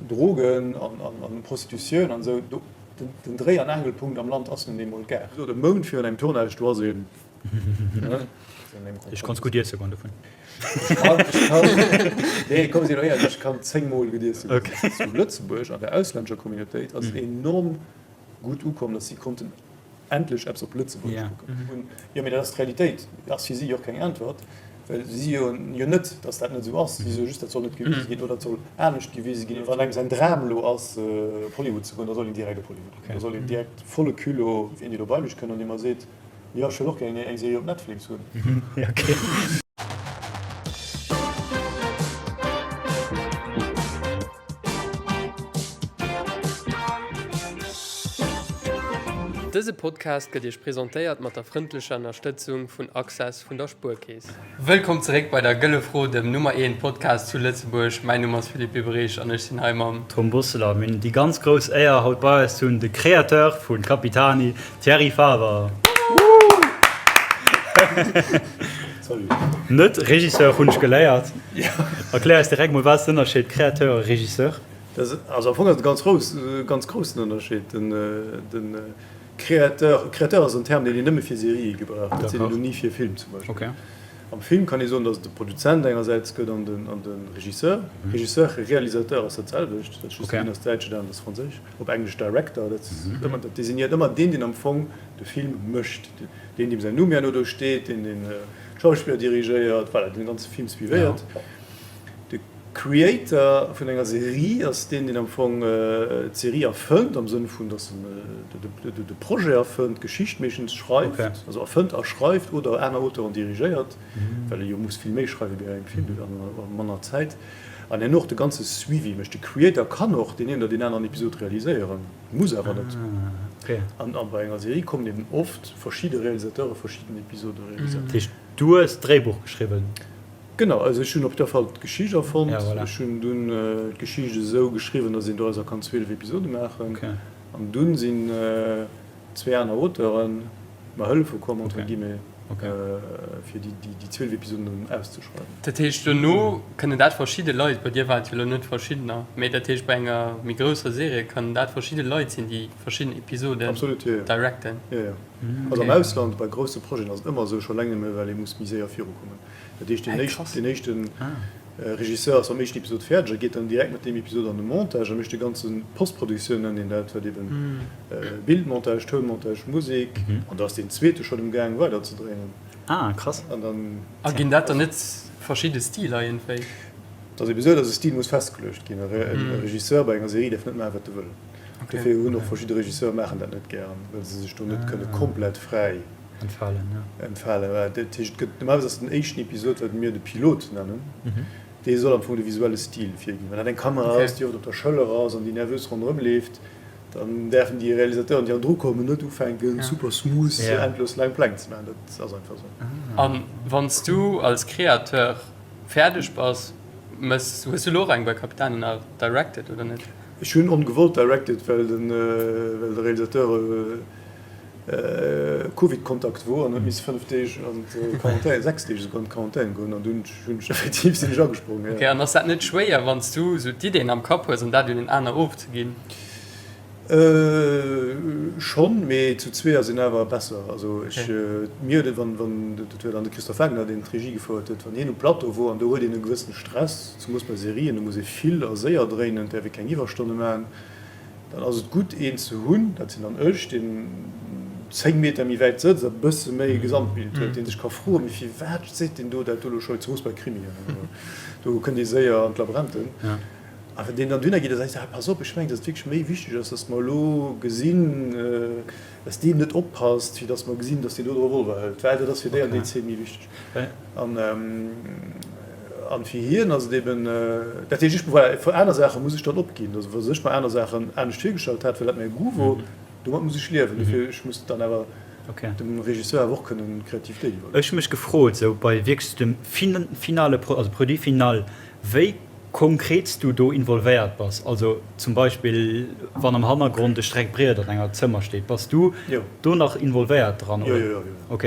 Drogen an Prostitutioun an esou, do, den Dréi an Aangelpunkt am Land ass nun eemol d'Gare. E Mount virun engem Tournage, do ass een. Ech konns gutt iesse goen dovun. Nee, komm, si lo éierlech, ech kann 10 mol gutt iesse goen. Zu Lëtzebuerg an der auslännescher Communautéit ass et enorm gutt ukomm, datt si konnten endlech eppes op Lëtzebuergesch kucken. Jo, mee dat ass d'Realitéit. Ass fir si jo och keng Äntwert, well si soen jo net, datt dat net esou ass. Si soe just, dat soll net gewise ginn oder dat soll anescht gewise ginn. Wann engem säin Dram elo ass, op Hollywood ze goen, da soll een direkt op Hollywood goen. Da soll een direkt volle Culot, wien déi do bei mech kënnt an dee mer seet, Jo, ech wëll och gär eng Serie op Netflix hunn. Dëse Podcast gëtt Iech presentéiert mat der frëndlecher Ënnerstëtzung vun Access vun der Spuerkeess. Wëllkomm zeréck bei der Gëlle Fro, dem Nummer 1 Podcast zu Lëtzebuerg. Mäin Numm ass Philippe Bieberich an ech sinn hei mam. Tom Bosseler. Mir hunn déi ganz grouss Éier haut bei eis ze hunn de Créateur vu Capitani, Thierry Faber. Salut. Net Regisseur hunn ech geléiert. Erklär eis direkt mol, wat ass den Ënnerscheed Créateur a Regisseur? Dat ass, also am Fong ass et e ganz grouss, ganz groussen Ënnerscheed. Den, den Créateur, Créateur ass en Term, deen een nëmme fir Serië gebraucht. Dat seet een elo ni fir Film zum Beispill. Am Film kann ee soen, datt et de Produzent engersäits gëtt an den, an de Regisseur. Regisseur, Realisateur ass dat selwecht, dat ass just, deen ass däitsch, deen aneren ass franséisch. Op Englesch Director, dat ass ëmmer, dat designéiert ëmmer deen, deen am Fong de Film mécht, deen, deem säin Numm herno do steet, deen, deen d'Schauspiller dirigéiert, voilà, deen de ganze Film suivéiert. De Creator vun enger Serie ass deen, deen am Fong d'Serie erfënnt, am Sënn vun, datt en de Projet erfënnt, d'Geschicht meeschtens schreift, also erfënnt a schreift oder aner Auteuren dirigéiert, well e jo muss vill méi schreiwe wéi bei engem Film a manner Zäit, an herno och de ganze Suivi mécht. De Creator kann och deen een oder deen aneren Episod realiséieren, muss awer net. An bei enger Serie kommen eben oft verschidde Realisateure verschidden Episode realiséieren. Dat heescht, du hues d'Dréibuch geschriwwen? Genau, also ech hunn op jidder Fall d'Geschicht erfonnt. Ja, voilà. Ech hunn dunn d'Geschicht esou geschriwwen, datt een dorauser kann 12 Episode maachen. Okay. An dunn sinn zwee aner Auteure mer hëllefe komm, entre guillemets, Okay. fir déi 12 Episoden dann auszeschreiwen. Dat heescht, dono kënnen dat verschidde Leit, bei dir waren et jo elo net verschiddener, mee dat heescht, bei enger méi grousser Serie kënnen dat verschidde Leit sinn, déi verschidden Episoden Absolut, jo, jo. directen. Jo, jo. Also am Ausland, bei grousse Projeten ass et ëmmer esou, scho eleng nëmme well ee muss méi séier virukommen. Dat heescht, deen éischten, deen éischten Regisseur ass mam éischten Episod fäerdeg a geet dann direkt mat deem Episod an de Montage a mécht de ganze Postproduktioun, nennt een dat, wat eben Bildmontage, Tounmontage, Musek, an da ass deen zweete schonn um Gaang weider ze dréinen. Ah, krass. An dann. A ginn dat dann net verschidde Stiler iergendwéi? Et ass ebe sou, datt e Stil muss festgeluecht ginn. E Regisseur bei enger Serie däerf net maachen, wat e wëll. Dofir hunn och verschidde Regisseure maachen dat net gären, well se sech do net kënne komplett fräi. Entfalen, ja. Entfalen, voilà. Dat heescht, et gëtt normalerweis ass den éischten Episod, wat mir de Pilot nennen, dee soll am Fong de visuelle Stil virginn. Wann dat eng Kamera ass, déi oft op der Schëller ass an déi nervös ronderëm leeft, dann däerfen déi Realisateuren, déi hannendru kommen, net ufänken, super smooth endlos laang Pläng ze maachen. Dat ass einfach esou. A wann s du als Créateur fäerdeg bass, mëss, hues du elo och eng bei Capitani nach directed oder net? Ech hunn ongewollt directed, well de Realisateur Covid-Kontakt wor an huet misse 5 Deeg an d'Quarantän, 6 Deeg esouguer an d'Quarantän goen an dunn hunn ech effektiv sinn ech agesprongen, jo. Ok, an ass dat net schwéier wann s du sou d'Ideen am Kapp hues an dat un en aner ofzeginn? Schonn, mee zu zwee ass een awer besser. Also ech, mir huet et, wann, wann, dat war dann de Christophe Wagner deen d'Regie gefouert huet, wann hien um Plateau wor an do huet een e gewëssene Stress, zemoos bei Serien, do muss ee vill a séier dréinen, et däerf ee keng Iwwerstonne maachen. Dann ass et gutt een ze hunn, dat sinn dann ech, deen 10 Meter méi wäit sëtzt a bësse méi e Gesamtbild huet, dee sech ka froen, mee firwat seet deen do dat do elo scho, zemoos bei Krimien, do kënnt ee séier an d'Labränten. A wann deen dann dohinner geet a seet, ah pass op, ech mengen, datt et wierklech méi wichteg ass, datt mer elo gesinn, datt deen net oppasst, wéi datt mer gesinn, datt deen do de Revolver hëlt, well dat ass fir déi an déi Zeen méi wichteg. An an fir hien ass et eben, dat heescht, ech, voilà, fir aner Saache muss ech dann opginn. Also wa sech mer aner Saachen anescht virgestallt hat, well dat mäi Goût wor, domat muss ech liewen. Dofir, ech muss dann awer dem Regisseur awer och kënnen d'Kreativitéit iwwerloossen. Ech hu mech gefrot, esou bei wierklech dem finale, also Produit final, wéi konkret s du do involvéiert bass. Also zum Beispill wann am Hannergrond e Streck Briet an enger Zëmmer steet, bass du do nach involvéiert dran, oder? Jo, jo, jo. Ok.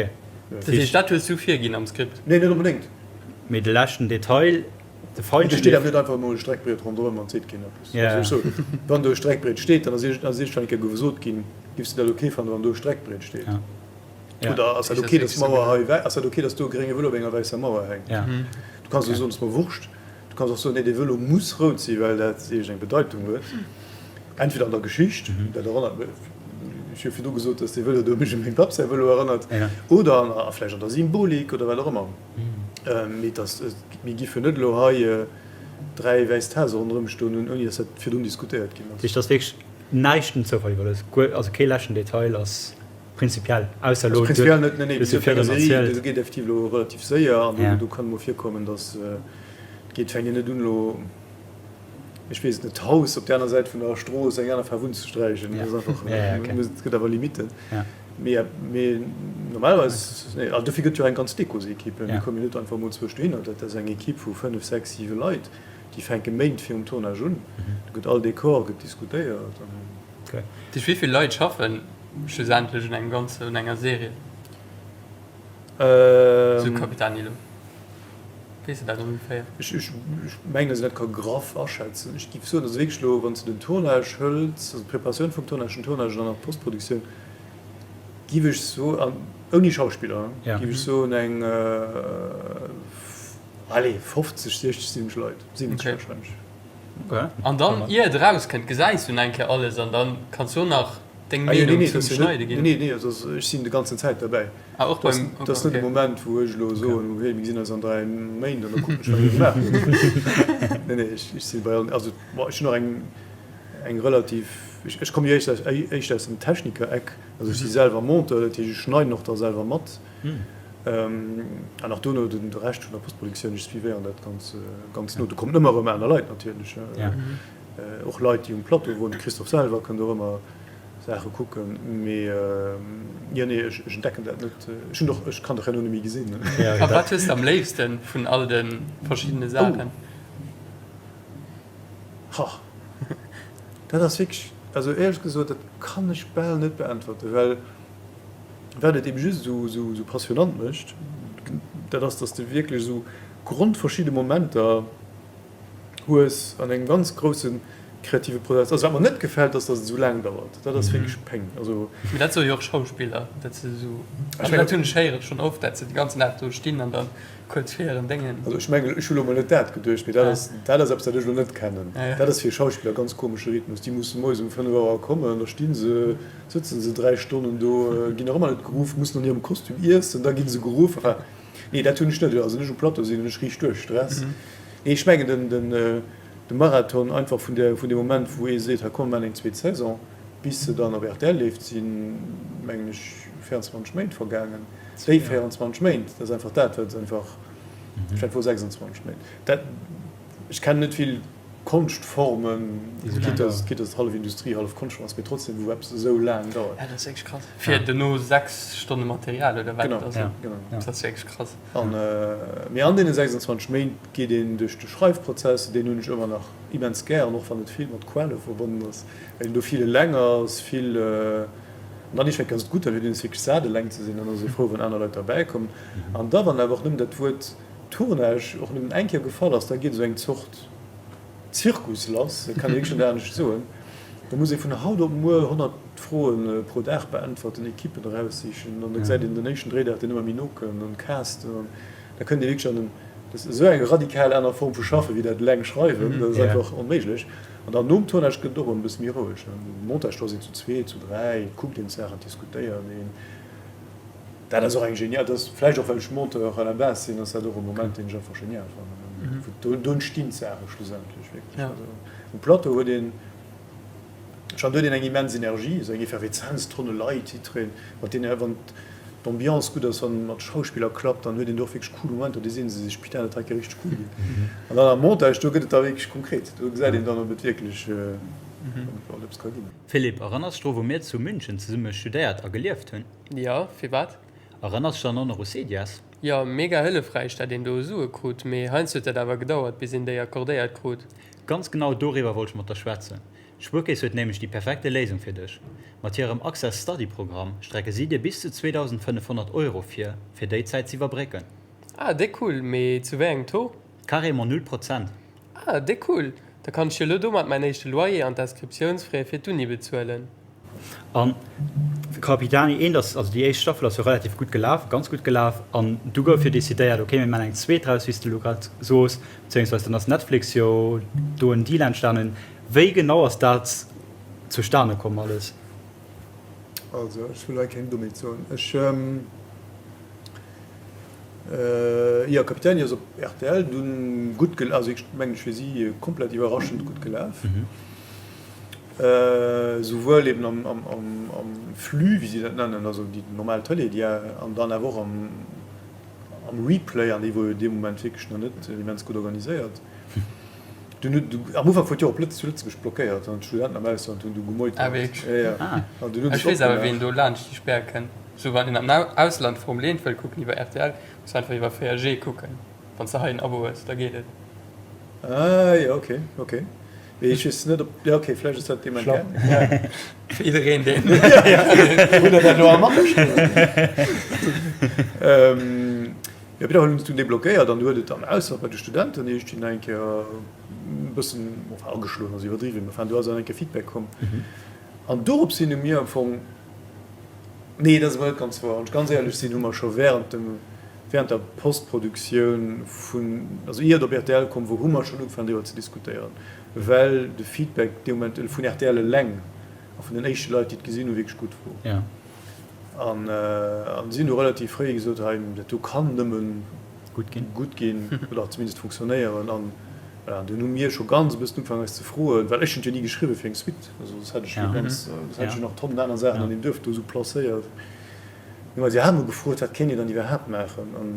Dat heescht, dat hues du virginn am Skript? Nee, net onbedéngt. Mee de leschten Detail. De Feinschliff. Do steet awer net einfach emol e Streckbriet ronderëm an seet keen eppes. Also ech soen, wann do e Streckbriet steet, dann ass iergendwann eng Kéier gesot ginn, Giffs de dat ok fannen, wann do e Streckbriet steet? Oder ass dat ok, dass d'Mauer hei, ass dat ok, dass do e grénge Vëlo op enger wäisser Mauer hänkt? Du kanns och soen, ass mer Wurscht. Du kanns och soen, nee, dee Vëlo muss rout sinn, well dat iergendeng Bedeitung huet. Entweder an der Geschicht, dat erënnert mech, ech hu virdru gesot, dass dee Vëlo do mech u mengem Papp säi Vëlo erënnert, oder an, vläicht an der Symbolik oder wat och ëmmer. Mee dass, mir giffen net elo hei 3 wäiss Tase ronderëm stoen hunn, ouni dass dat virdrun diskutéiert ginn ass. Dat heescht, et ass wierklech näischt dem Zoufall iwwerlooss, guer, also kee leschten Detail ass prinzipiell, ausser elo, Also prinzipiell net, nee, nee, wéi gesot, bei enger Serie, do geet effektiv elo relativ séier an do kann et mol virkommen, dass et geet, fänkt een net un elo, ech weess et net, d'Haus op där aner Säit vun der Strooss eng aner Faarf unzesträichen. Dat ass einfach, et gëtt awer Limitten. Mee, mee normalerweis, nee, also dofir gëtt jo eng ganz Dekosequipe. Mir komme jo net einfach emol zwousch dohinner. Dat ass eng Equipe vu 5, 6, 7 Leit, déi fänke Méint virum Tournage un. Do gëtt all Dekor gëtt diskutéiert an. Dat heescht, wéi vill Leit schaffen schlussendlech un engem ganzen, un enger Serie? Sou Capitani elo. Weess de dat ongeféier? Ech mengen, datt een dat ka graff aschätzen. Ech géif soen, also wierklech elo, wann s de den Tournage hëls, also d'Preparatioun vum Tournage, den Tournage an dann nach d'Postproduktioun, géif ech soen, an ouni Schauspiller, géif ech soen, eng, allez, 50, 60, 70 Leit, 70 warscheinlech. An dann, ier et erauskënnt, gesäis du nach eng Kéier alles an dann kanns du och nach deng Meenung zum Schneide ginn? Nee, nee, also ech sinn de ganzen Zäit derbäi. Ah, och beim, Dat ass net e Moment, wou ech elo soen, okay, mir gesinn eis an 3 Méint an da kucken ech, wat mir gemaach hunn. Nee, nee, ech si bei allen, also bon, ech hunn och eng, eng relativ, ech komme jo éischter aus dem Techniker-Eck, also ech si selwer Monteur, dat heescht, ech schneiden och da selwer mat. An och dono de Rescht vun der Postproduktioun, ech suivéieren dat ganz, ganz no. Do kommen ëmmer erëm aner Leit natierlech, och Leit, déi um Plateau woren. De Christophe selwer kënnt och ëmmer Saache kucken, mee jo, nee, ech entdecken dat net. Ech hunn och, ech kann dach herno net méi gesinn. A wat hues de am léifste vun all de verschiddene Saachen? Ha, dat ass wierklech, also éierlech gesot, dat kann ech bal net beäntwerten, well wat et eben just esou, esou, esou passionnant mécht, dat ass, dass de wierklech esou grondverschidde Momenter hues an engem ganz grousse kreative Prozess. Also wat mer net gefält, ass, datt et esou laang dauert. Dat ass wierklech Péng. Also. Mee dat soe jo och Schauspiller, datt se esou, also dat hunn ech héieren schonn oft, datt se de ganzen Dag do stinn an dann kuerz fir hiren Déngen. Also ech mengen, ech hu lo mol net dat geduecht, mee dat ass, dat ass eppes, dat ech elo net kennen. Dat ass fir Schauspiller e ganz komesche Rhythmus. Déi musse moies um 5 Auer kommen, da sti se, sëtze se 3 Stonnen do, ginn nach ëmmer net geruff, mussen an hirem Kostüm iessen, da gi se geruff. Enfin, nee, dat hunn ech net. Also wann ech um Plateau sinn, hunn ech riicht duerch Stress. Nee, ech mengen den, den, de Marathon einfach vun der, vun deem Moment wou ee seet, hei komm mir maachen eng zweet Saison, bis se dann op rtl leeft, sinn, mengen ech, 24 Méint vergaangen. Déi 24 Méint, dat ass einfach dat, wat einfach, ech wor 26 Méint, dat, ech kennen net vill Konschtformen, quitte dass, quitte dass et hallef Industrie, hallef Konschtform ass, mee trotzdem, wou eppes esou laang dauert. Ja, dat ass wierklech krass. Fir duerno 6 Stonne Material oder wat et ass. Genau, genau. Dat ass wierklech krass. An, mee an deene 26 Méint geet een duerch de Schreifprozess, deen hunn ech ëmmer nach immens gär, an och wann et vill mat Quale verbonnen ass, well een do vill eleng ass, vill, an dann iergendwann ass et gutt, dann huet een es wierklech sat eleng ze sinn, dann ass ee frou wann aner Leit derbäi kommen. An da wann awer och nëmmen dat Wuert Tournage och nëmmen eng Kéier gefall ass, da geet esou eng Zort Zirkus lass, dat kann ee wierklech net anescht soen. Da muss ee vun haut op muer 100 Froe pro Dag beäntwerten, Ekippen eraussichen an da gesäit een den éischten Dréidag, deen ëmmer méi no kënnt an casten an da kënnt ee wierklech an en, dat ass esou eng radikal aner Form vu Schaffe wéi dat eleng schreiwen, dat ass einfach onméiglech. An dann nom Tournage gëtt et och erëm e bësse méi roueg. Um Montage do ass een zu zwee, zu dräi, kuckt een d'Saachen, diskutéiert een. Dat ass och eng genial, dat ass vläicht och well ech Monteur à la base sinn, ass dat och e Moment deen ech einfach genial fannen. Wou do entstinn d'Saache schlussendlech wierklech. Also um Plateau huet een, ech fannen do huet een eng immens Energie, esou eng Effervezenz, Tonne Leit, jiddwereen, mat deene wann d'Ambiance gutt ass, wann mat Schauspiller klappt, dann huet een do och wierklech cool Momenter, déi sinn se sech, putain dat hei ka richteg cool ginn. An dann am Montage, do gëtt et da wierklech konkret, do gesäit een dann ob et wierklech, ob et eppes ka ginn. Philippe, erënners dru wou mir zu München zesumme studéiert a gelieft hunn? Jo, firwat? Erënners dech dann och nach u Cedias? Jo, mega hëllefräich dat een do Sue krut, mee heiansdo huet dat awer gedauert bis een déi accordéiert krut. Ganz genau doriwwer wollt ech mat der schwätzen. D'Spuerkeess huet nämlech déi perfekte Léisung fir dech. Mat hirem Access Study Programm strecke si dir bis zu 2.500 Euro vir, fir déi Zäit z'iwwerbrécken. Ah, déck cool, mee zu wéi engem Taux? Carrément null Prozent. Ah, déck cool! Da kann ech jo lo domat mäin éischte Loyer an d'Inscriptiounsfrais fir d'Uni bezuelen. An Capitani 1 ass, also déi éischt Staffel ass jo relativ gutt gelaf, ganz gutt gelaf. An du gouf jo decidéiert, ok, mir maachen eng zweet draus, wéi s de elo grad sos, beziéungsweis dann ass Netflix jo do en Deal entstanen. Wéi genau ass dat zustane komm alles? Also, ech wëll hei keng Dommheet soen. Ech, jo, Capitani ass op rtl dunn gutt gelaf, also ech mengen, fir si komplett iwwerraschend gutt gelaf. Souwuel eben am Flux, wéi si dat nennen, also déi normal Tëlee, déi, an dann awer och am Replay, an déi wor jo dee Moment wierklech nach net immens gutt organiséiert. Dunn huet, am Ufank wor et jo och op zu Lëtzebuerg blockéiert an d'Studenten am Ausland hunn du gemeutert. Ah wierklech? Jo, jo. An dunn hunn se Ech weess awer opgemaach. ween do laanscht déi Spär kënnt. Sou wann een am Ausland Formel 1 wëll kucken iwwer rtl, muss einfach iwwer 4G kucken. Wann s de hei en Abo hues, da geet et. Ah jo, ok, ok. Mee ech weess net op, jo ok, vläicht ass dat dee Moment gaangen. Fir jiddereen deen. Hutt der dat elo all matgeschriwwen? Jo, op jidder Fall hunn se dunn deblockéiert an du huet et am Ausland bei de Studenten iergendwéi nach eng Kéier e bëssen, enfin ageschloen ass iwwerdriwwen, mä enfin do ass nach eng Kéier Feedback komm. An dorops hin hu mir am Fong, nee dat ass awer net ganz wouer, wann ech ganz éierlech sinn, hu mer scho während dem, während der Postproduktioun vun, also ier et op rtl komm wor, hu mer schonn ugefaangen driwwer ze diskutéieren, well de Feedback dee Moment vun rtl eleng a vun den éischte Leit déi et gesinn hunn, wierklech gutt wor. An si hunn du relativ fréi gesot, hei, dat do kann nëmme gutt ginn oder zumindest funktionéieren. An voilà, dunn hu mir scho ganz e bëssen ugefaangen eis ze froen, well ech hunn et jo ni geschriwwen fir eng Suite, also soss hätt ech jo ganz, soss hätt ech jo nach tonnen aner Saachen an deem Duerf do esou placéiert. Hu mer eis iwwerhaapt mol gefrot, wat kéint een dann iwwerhaapt maachen? An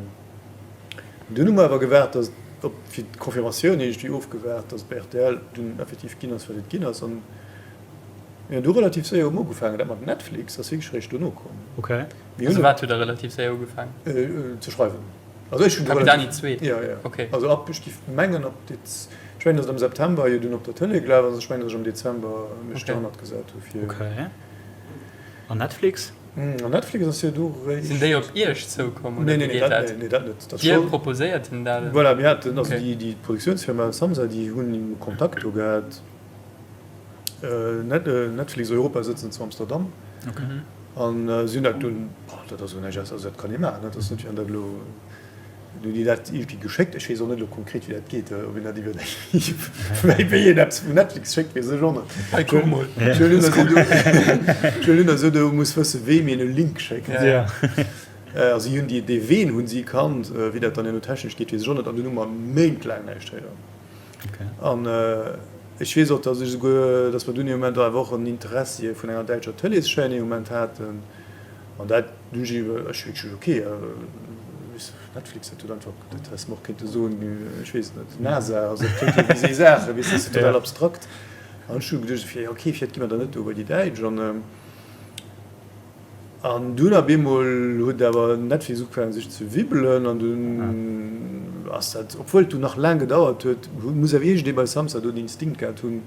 dunn hu mer awer gewaart, datt op fir d'Confirmatioun iergendwéi ofgewaart, datt et bei rtl dunn effektiv ginn ass, wat et ginn ass. An Mir hunn du relativ séier um ugefaangen. Dat mat Netflix ass wierklech eréischt dono komm. Ok. Mir hunn Also wat hutt der relativ séier ugefaangen? Ze schreiwen. Also ech hunn du Capitani 2? Jo, jo. Ok. Also ab, ech géif mengen ab Dez, ech mengen, datt et am September jo dunn op der Tëlee gelaf ass. Ech mengen, datt ech am Dezember mech dohannert gesat hu fir. Ok. An Netflix? An Netflix ass jo du eréischt. Sinn déi op Iech zoukomm oder Nee, wéi nee, nee, geet dat, dat? nee, nee, dat net. Dat Dir scho. proposéiert hinnen dat? Voilà, mir haten, also déi, déi Produktiounsfirma Samsa, déi hunn Kontakt do gehat. Netflix Europa sëtzen zu Amsterdam an si hunn dat dunn, dat ass jo näischt aus, also dat kann ee maachen, dat ass net wéi wann dat elo, hunn déi dat iergendwéi geschéckt, ech weess och net elo konkret wéi dat geet, ob een dat iwwer eng, wéi een eppes vun Netflix schéckt, weess ech och net. Hei kuck mol. Ech wëll hunn, also do muss wësse weem een e Link schéckt. Also si hunn déi, dee Ween hunn si kannt, wéi dat dann herno technesch geet, weess ech och net an dunn hu mer méintlaang näischt héieren. An ech weess och, datt ech esouguer, datt mer dunn ee Moment awer och en Interessi vun enger däitscher Tëleeschaîne ee Moment haten. An dat hunn ech iwwer, ech hu gesot, okay, Netflix, dat huet einfach, dat häss mer och kéinte soen, ech weess et net, NASA, also dat kléngt jo wéi esou Saachen, weess de, dat ass total abstrakt. An ech hu geduecht, okay, vläicht gi mer dann net do bei déi Däitsch. An An dunn op eemol huet awer Netflix ugefaangen sech ze wibbelen an dunn ass dat, obwuel et dunn nach laang gedauert huet, muss awer iergendee bei Samsa do den Instinkt gehat hunn,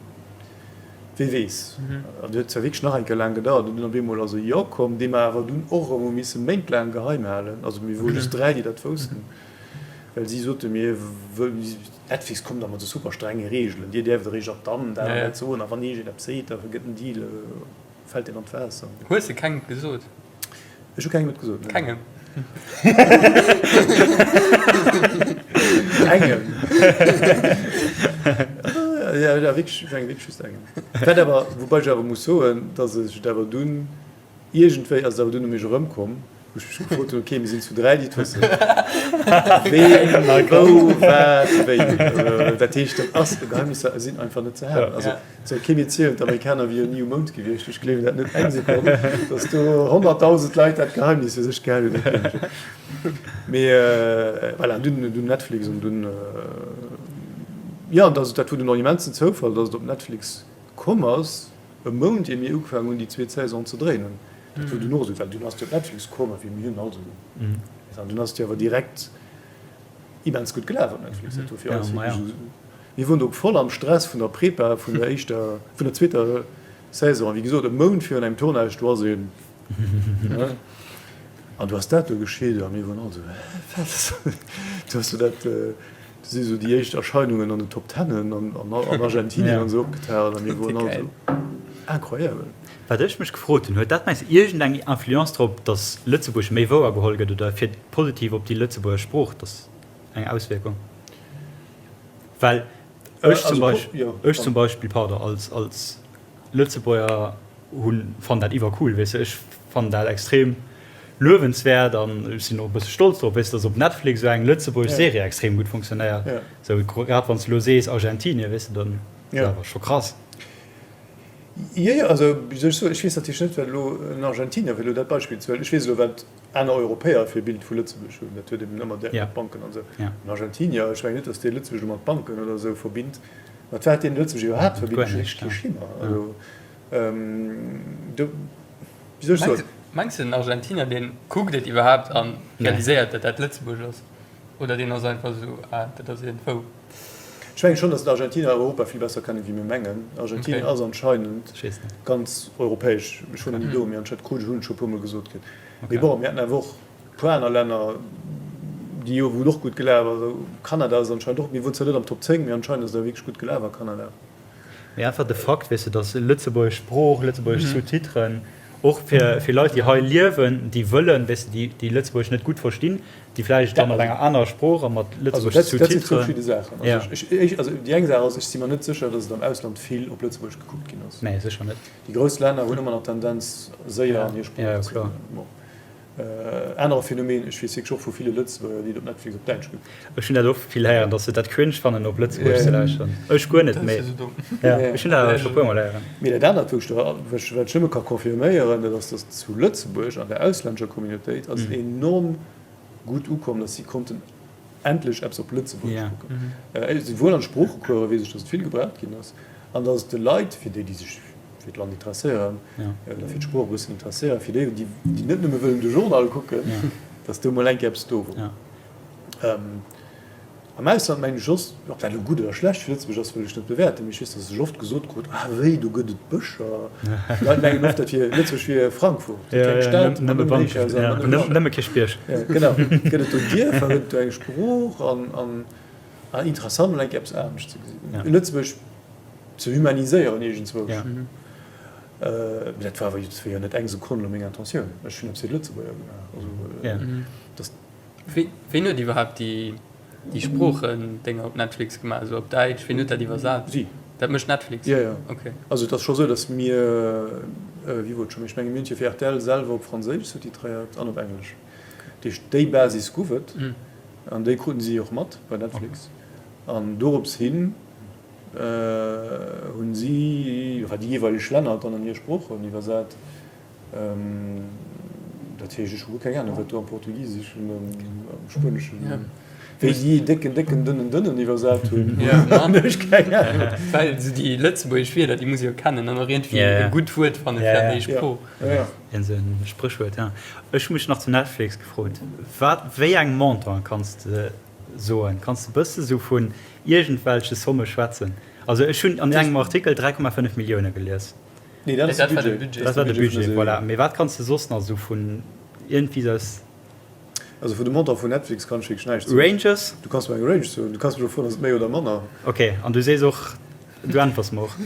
wee weess. An et huet zwar wierklech nach eng Kéier laang gedauert an dunn op eemol ass e Jo komm, dee mer awer dunn och erëm hu misse méintlaang geheim halen. Also mir wore just 3, déi dat woussten, well si sote mir, Netflix kommt da mat esou super strenge Reegelen, Dir däerft eréischt ab dann dat an dat soen a wann iergendeen eppes seet, da gëtt den Deal. Fällt een an d'Waasser. Hues de kengem et gesot? Ech hu kengem et gesot, nee. Kengem? Engem. Ja, ja, wierklech, ech menge wierklech just engem. Wat awer, woubäi ech awer muss soen, datt ech et awer dunn, iergendwéi ass et awer dunn u mech erëmkomm, Wou ech mech gefrot hunn, ok, mir sinn zu 3 déi et wëssen. Ween, wou, wat, wéi. Dat heescht, dat ass e Geheimnis, dat sinn einfach net ze halen. Also et soll kee mir zielen, d'Amerikaner wieren ni um Mound gewiescht. Ech gleewen dat net eng Sekonn, datt do 100.000 Leit dat Geheimnis fir sech gehalen hunn. Dat gleewen ech net. Mee voilà, dunn, dunn Netflix an dunn, jo, dat, dat wor dunn och en immensen Zoufall, datt et op Netflix komm ass, e Mount ier mir ugefaangen hunn déi zweet Saison ze dréinen. Dat wor dunn och esou, well dunn ass déi op Netflix komm a wéi mir hunn also an dunn ass déi awer direkt immens gutt gelaf op Netflix. Dat wor fir eis wierklech esou, mir woren do voll am Stress vun der Prepa vun der éischter, vun der zweeter Saison a wéi gesot e Mount virun engem Tournage, do ass een, ne, an du ass dat do geschitt a mir woren all esou, hä, wat? Du hues du dat. Du si sou déi éischt Erscheinungen an den Top Tennen an an Argentinien an esou opgetaucht a mir woren all esou, incroyable. Wat ech mech gefrot hunn, huet dat mengs iergend eng Influence drop, datt Lëtzebuerg méi wouer geholl gëtt oder fir positiv op déi Lëtzebuerger Sprooch, datt eng Auswierkung? Well ech zum Beispill, ech zum Beispill, pardon, als als Lëtzebuerger hunn, fannen dat iwwercool, weess de, ech fannen dat extrem luewenswäert an ech sinn och e bësse stolz drop, weess de, datt op Netflix esou eng lëtzebuergesch Serie extrem gutt funktionéiert. Esou grad wann s de elo sees Argentinien, weess de, dann ass dat awer scho krass. Jo, jo, also wéi soll ech soen, ech weess natierlech net, wat elo en Argentinier, fir elo dat Beispill ze huelen, ech weess elo, wat aner Europäer fir e Bild vu Lëtzebuerg hunn, dat huet eben ëmmer direkt mat Banken an esou. En Argentinier, ech mengen net, datt dee Lëtzebuerg elo mat Banken oder esou verbinnt. Mat wat deen Lëtzebuerg iwwerhaapt verbinnt, ech hu wierklech kee Schimmer. Also do, wéi soll ech soen. Mengs de, den Argentinier, dee kuckt et iwwerhaapt a realiséiert, datt dat Lëtzebuerg ass? Oder deen ass einfach esou, ah, dat ass iergendwou. Ech mengen schonn, datt d'Argentinier Europa vill besser kennen, wéi mir mengen. Argentinien ass anscheinend ganz europäesch. Ech wor nach ni do, mee anscheinend krut ech, hunn ech scho e puermol gesot kritt. Mee bon, mir haten awer och e puer aner Länner, déi jo, wou et och gutt gelaf ass. Kanada ass anscheinend och, mir wor zwar net am Top 10, mee anscheinend ass et awer wierklech gutt gelaf a Kanada. Mee einfach de Fakt, weess de, datt lëtzebuergesch Sprooch, lëtzebuergesch Sous-titren och fir, fir Leit, déi hei liewen, déi wëllen, weess de, déi, déi Lëtzebuergesch net gutt verstinn, déi vläicht dann op enger anerer Sprooch a mat lëtzebuergesche Sous-titren. Dat sinn zwou verschidde Saachen. Also ech, ech, also déi eng Saach ass, ech si mer net sécher, datt et am Ausland vill op Lëtzebuergesch gekuckt ginn ass. Nee, sécher net. Déi grouss Länner hunn ëmmer nach d'Tendenz, séier an hir Sprooch ze goen. Bon. Anere Phänomen, ech weess wierklech och vu ville Lëtzebuerger, déi et op Netflix op Däitsch gekuckt hunn. Ech hunn dat och vill héieren, dass se dat cringe fannen op Lëtzebuergesch ze lauschteren. Ech guer net, mee ech hunn dat awer scho puer mol héieren. Mee dat anert, wou ech der, wat ech nëmme ka confirméieren, dat ass, dass zu Lëtzebuerg an der auslännescher Communautéit ass et enorm gutt ukomm, dass si konnten endlech eppes op Lëtzebuergesch kucken. Souwuel an Sproochecoursen, weess ech, dass et vill gebraucht ginn ass, an dass et de Leit, fir déi, déi sech fir d'Land interesséieren oder fir d'Sprooch e bëssen interesséieren, fir déi, déi net nëmme wëllen de Journal kucken, dass do mol eng Kéier eppes do wor. Am Ausland mengen ech soss, ob dat elo gutt oder schlecht fir Lëtzebuerg ass, wëll ech net bewäerten, mee ech weess, dass ech oft gesot krut, Ah wéi, do gëtt et Bëscher. D'Leit mengen oft, dat wier, Lëtzebuerg wier Frankfurt, eng kleng Stad mat nëmmen Héichhaiser an nëmme Bëscher. Nëmme Kierchbierg. Genau, gëtt et do Dierfer, gëtt et do eng Sprooch an, an interessant mol eng Kéier eppes anescht ze gesinn. Lëtzebuerg ze humaniséieren iergendzwousch. Mee dat war awer jo net eng Sekonn elo meng Intentioun. Ech hunn eppes fir d'Lëtzebuerger gemaach. Also dat. Ween huet iwwerhaapt déi Sproochendénger op Netflix gemaach, esou op Däitsch? Ween huet dat iwwersat? Si. Dat mécht Netflix? Jo, jo. Okay. Also et ass scho sou, datt mir, wéi wor et scho méi, ech menge mir hunn et jo fir rtl selwer op Franséisch sous-titréiert an op Englesch. Dat heescht, déi Basis gouf et an déi kruten si och mat bei Netflix. An dorops hin hunn si, enfin déi jeeweileg Länner dann an hir Sproochen iwwersat. Dat heescht, ech hu guer keng Ahnung, wat do am Portugiseschen an am Spueneschen, wéi déi décken, décken, dënnen, dënnen iwwersat hunn, hunn ech keng Ahnung. Well esou déi lëtzebuergesch Wierder, déi muss ee jo kennen an och iergendwéi e gutt Wuert fanne fir an déi Sprooch. Iergend esou e Spréchwuert, ja. Ech hu mech nach zu Netflix gefrot, wat, wéi eng Montanten kanns de soen? Kanns de e bësse sou vun iergendwelche Somme schwätzen? Also ech hunn an engem Artikel 3,5 Millioune gelies. Nee, dat ass de Budget. Dat war de Budget, voilà. Mee wat kanns de soss nach esou vun iergendwéi aus. Also vun de Montant vun Netflix kann ech wierklech näischt soen. Ranges? Du kanns mer eng Range soen. Du kanns mech och froen, ass et méi oder manner. Ok, an du sees och, du äntwers mer och.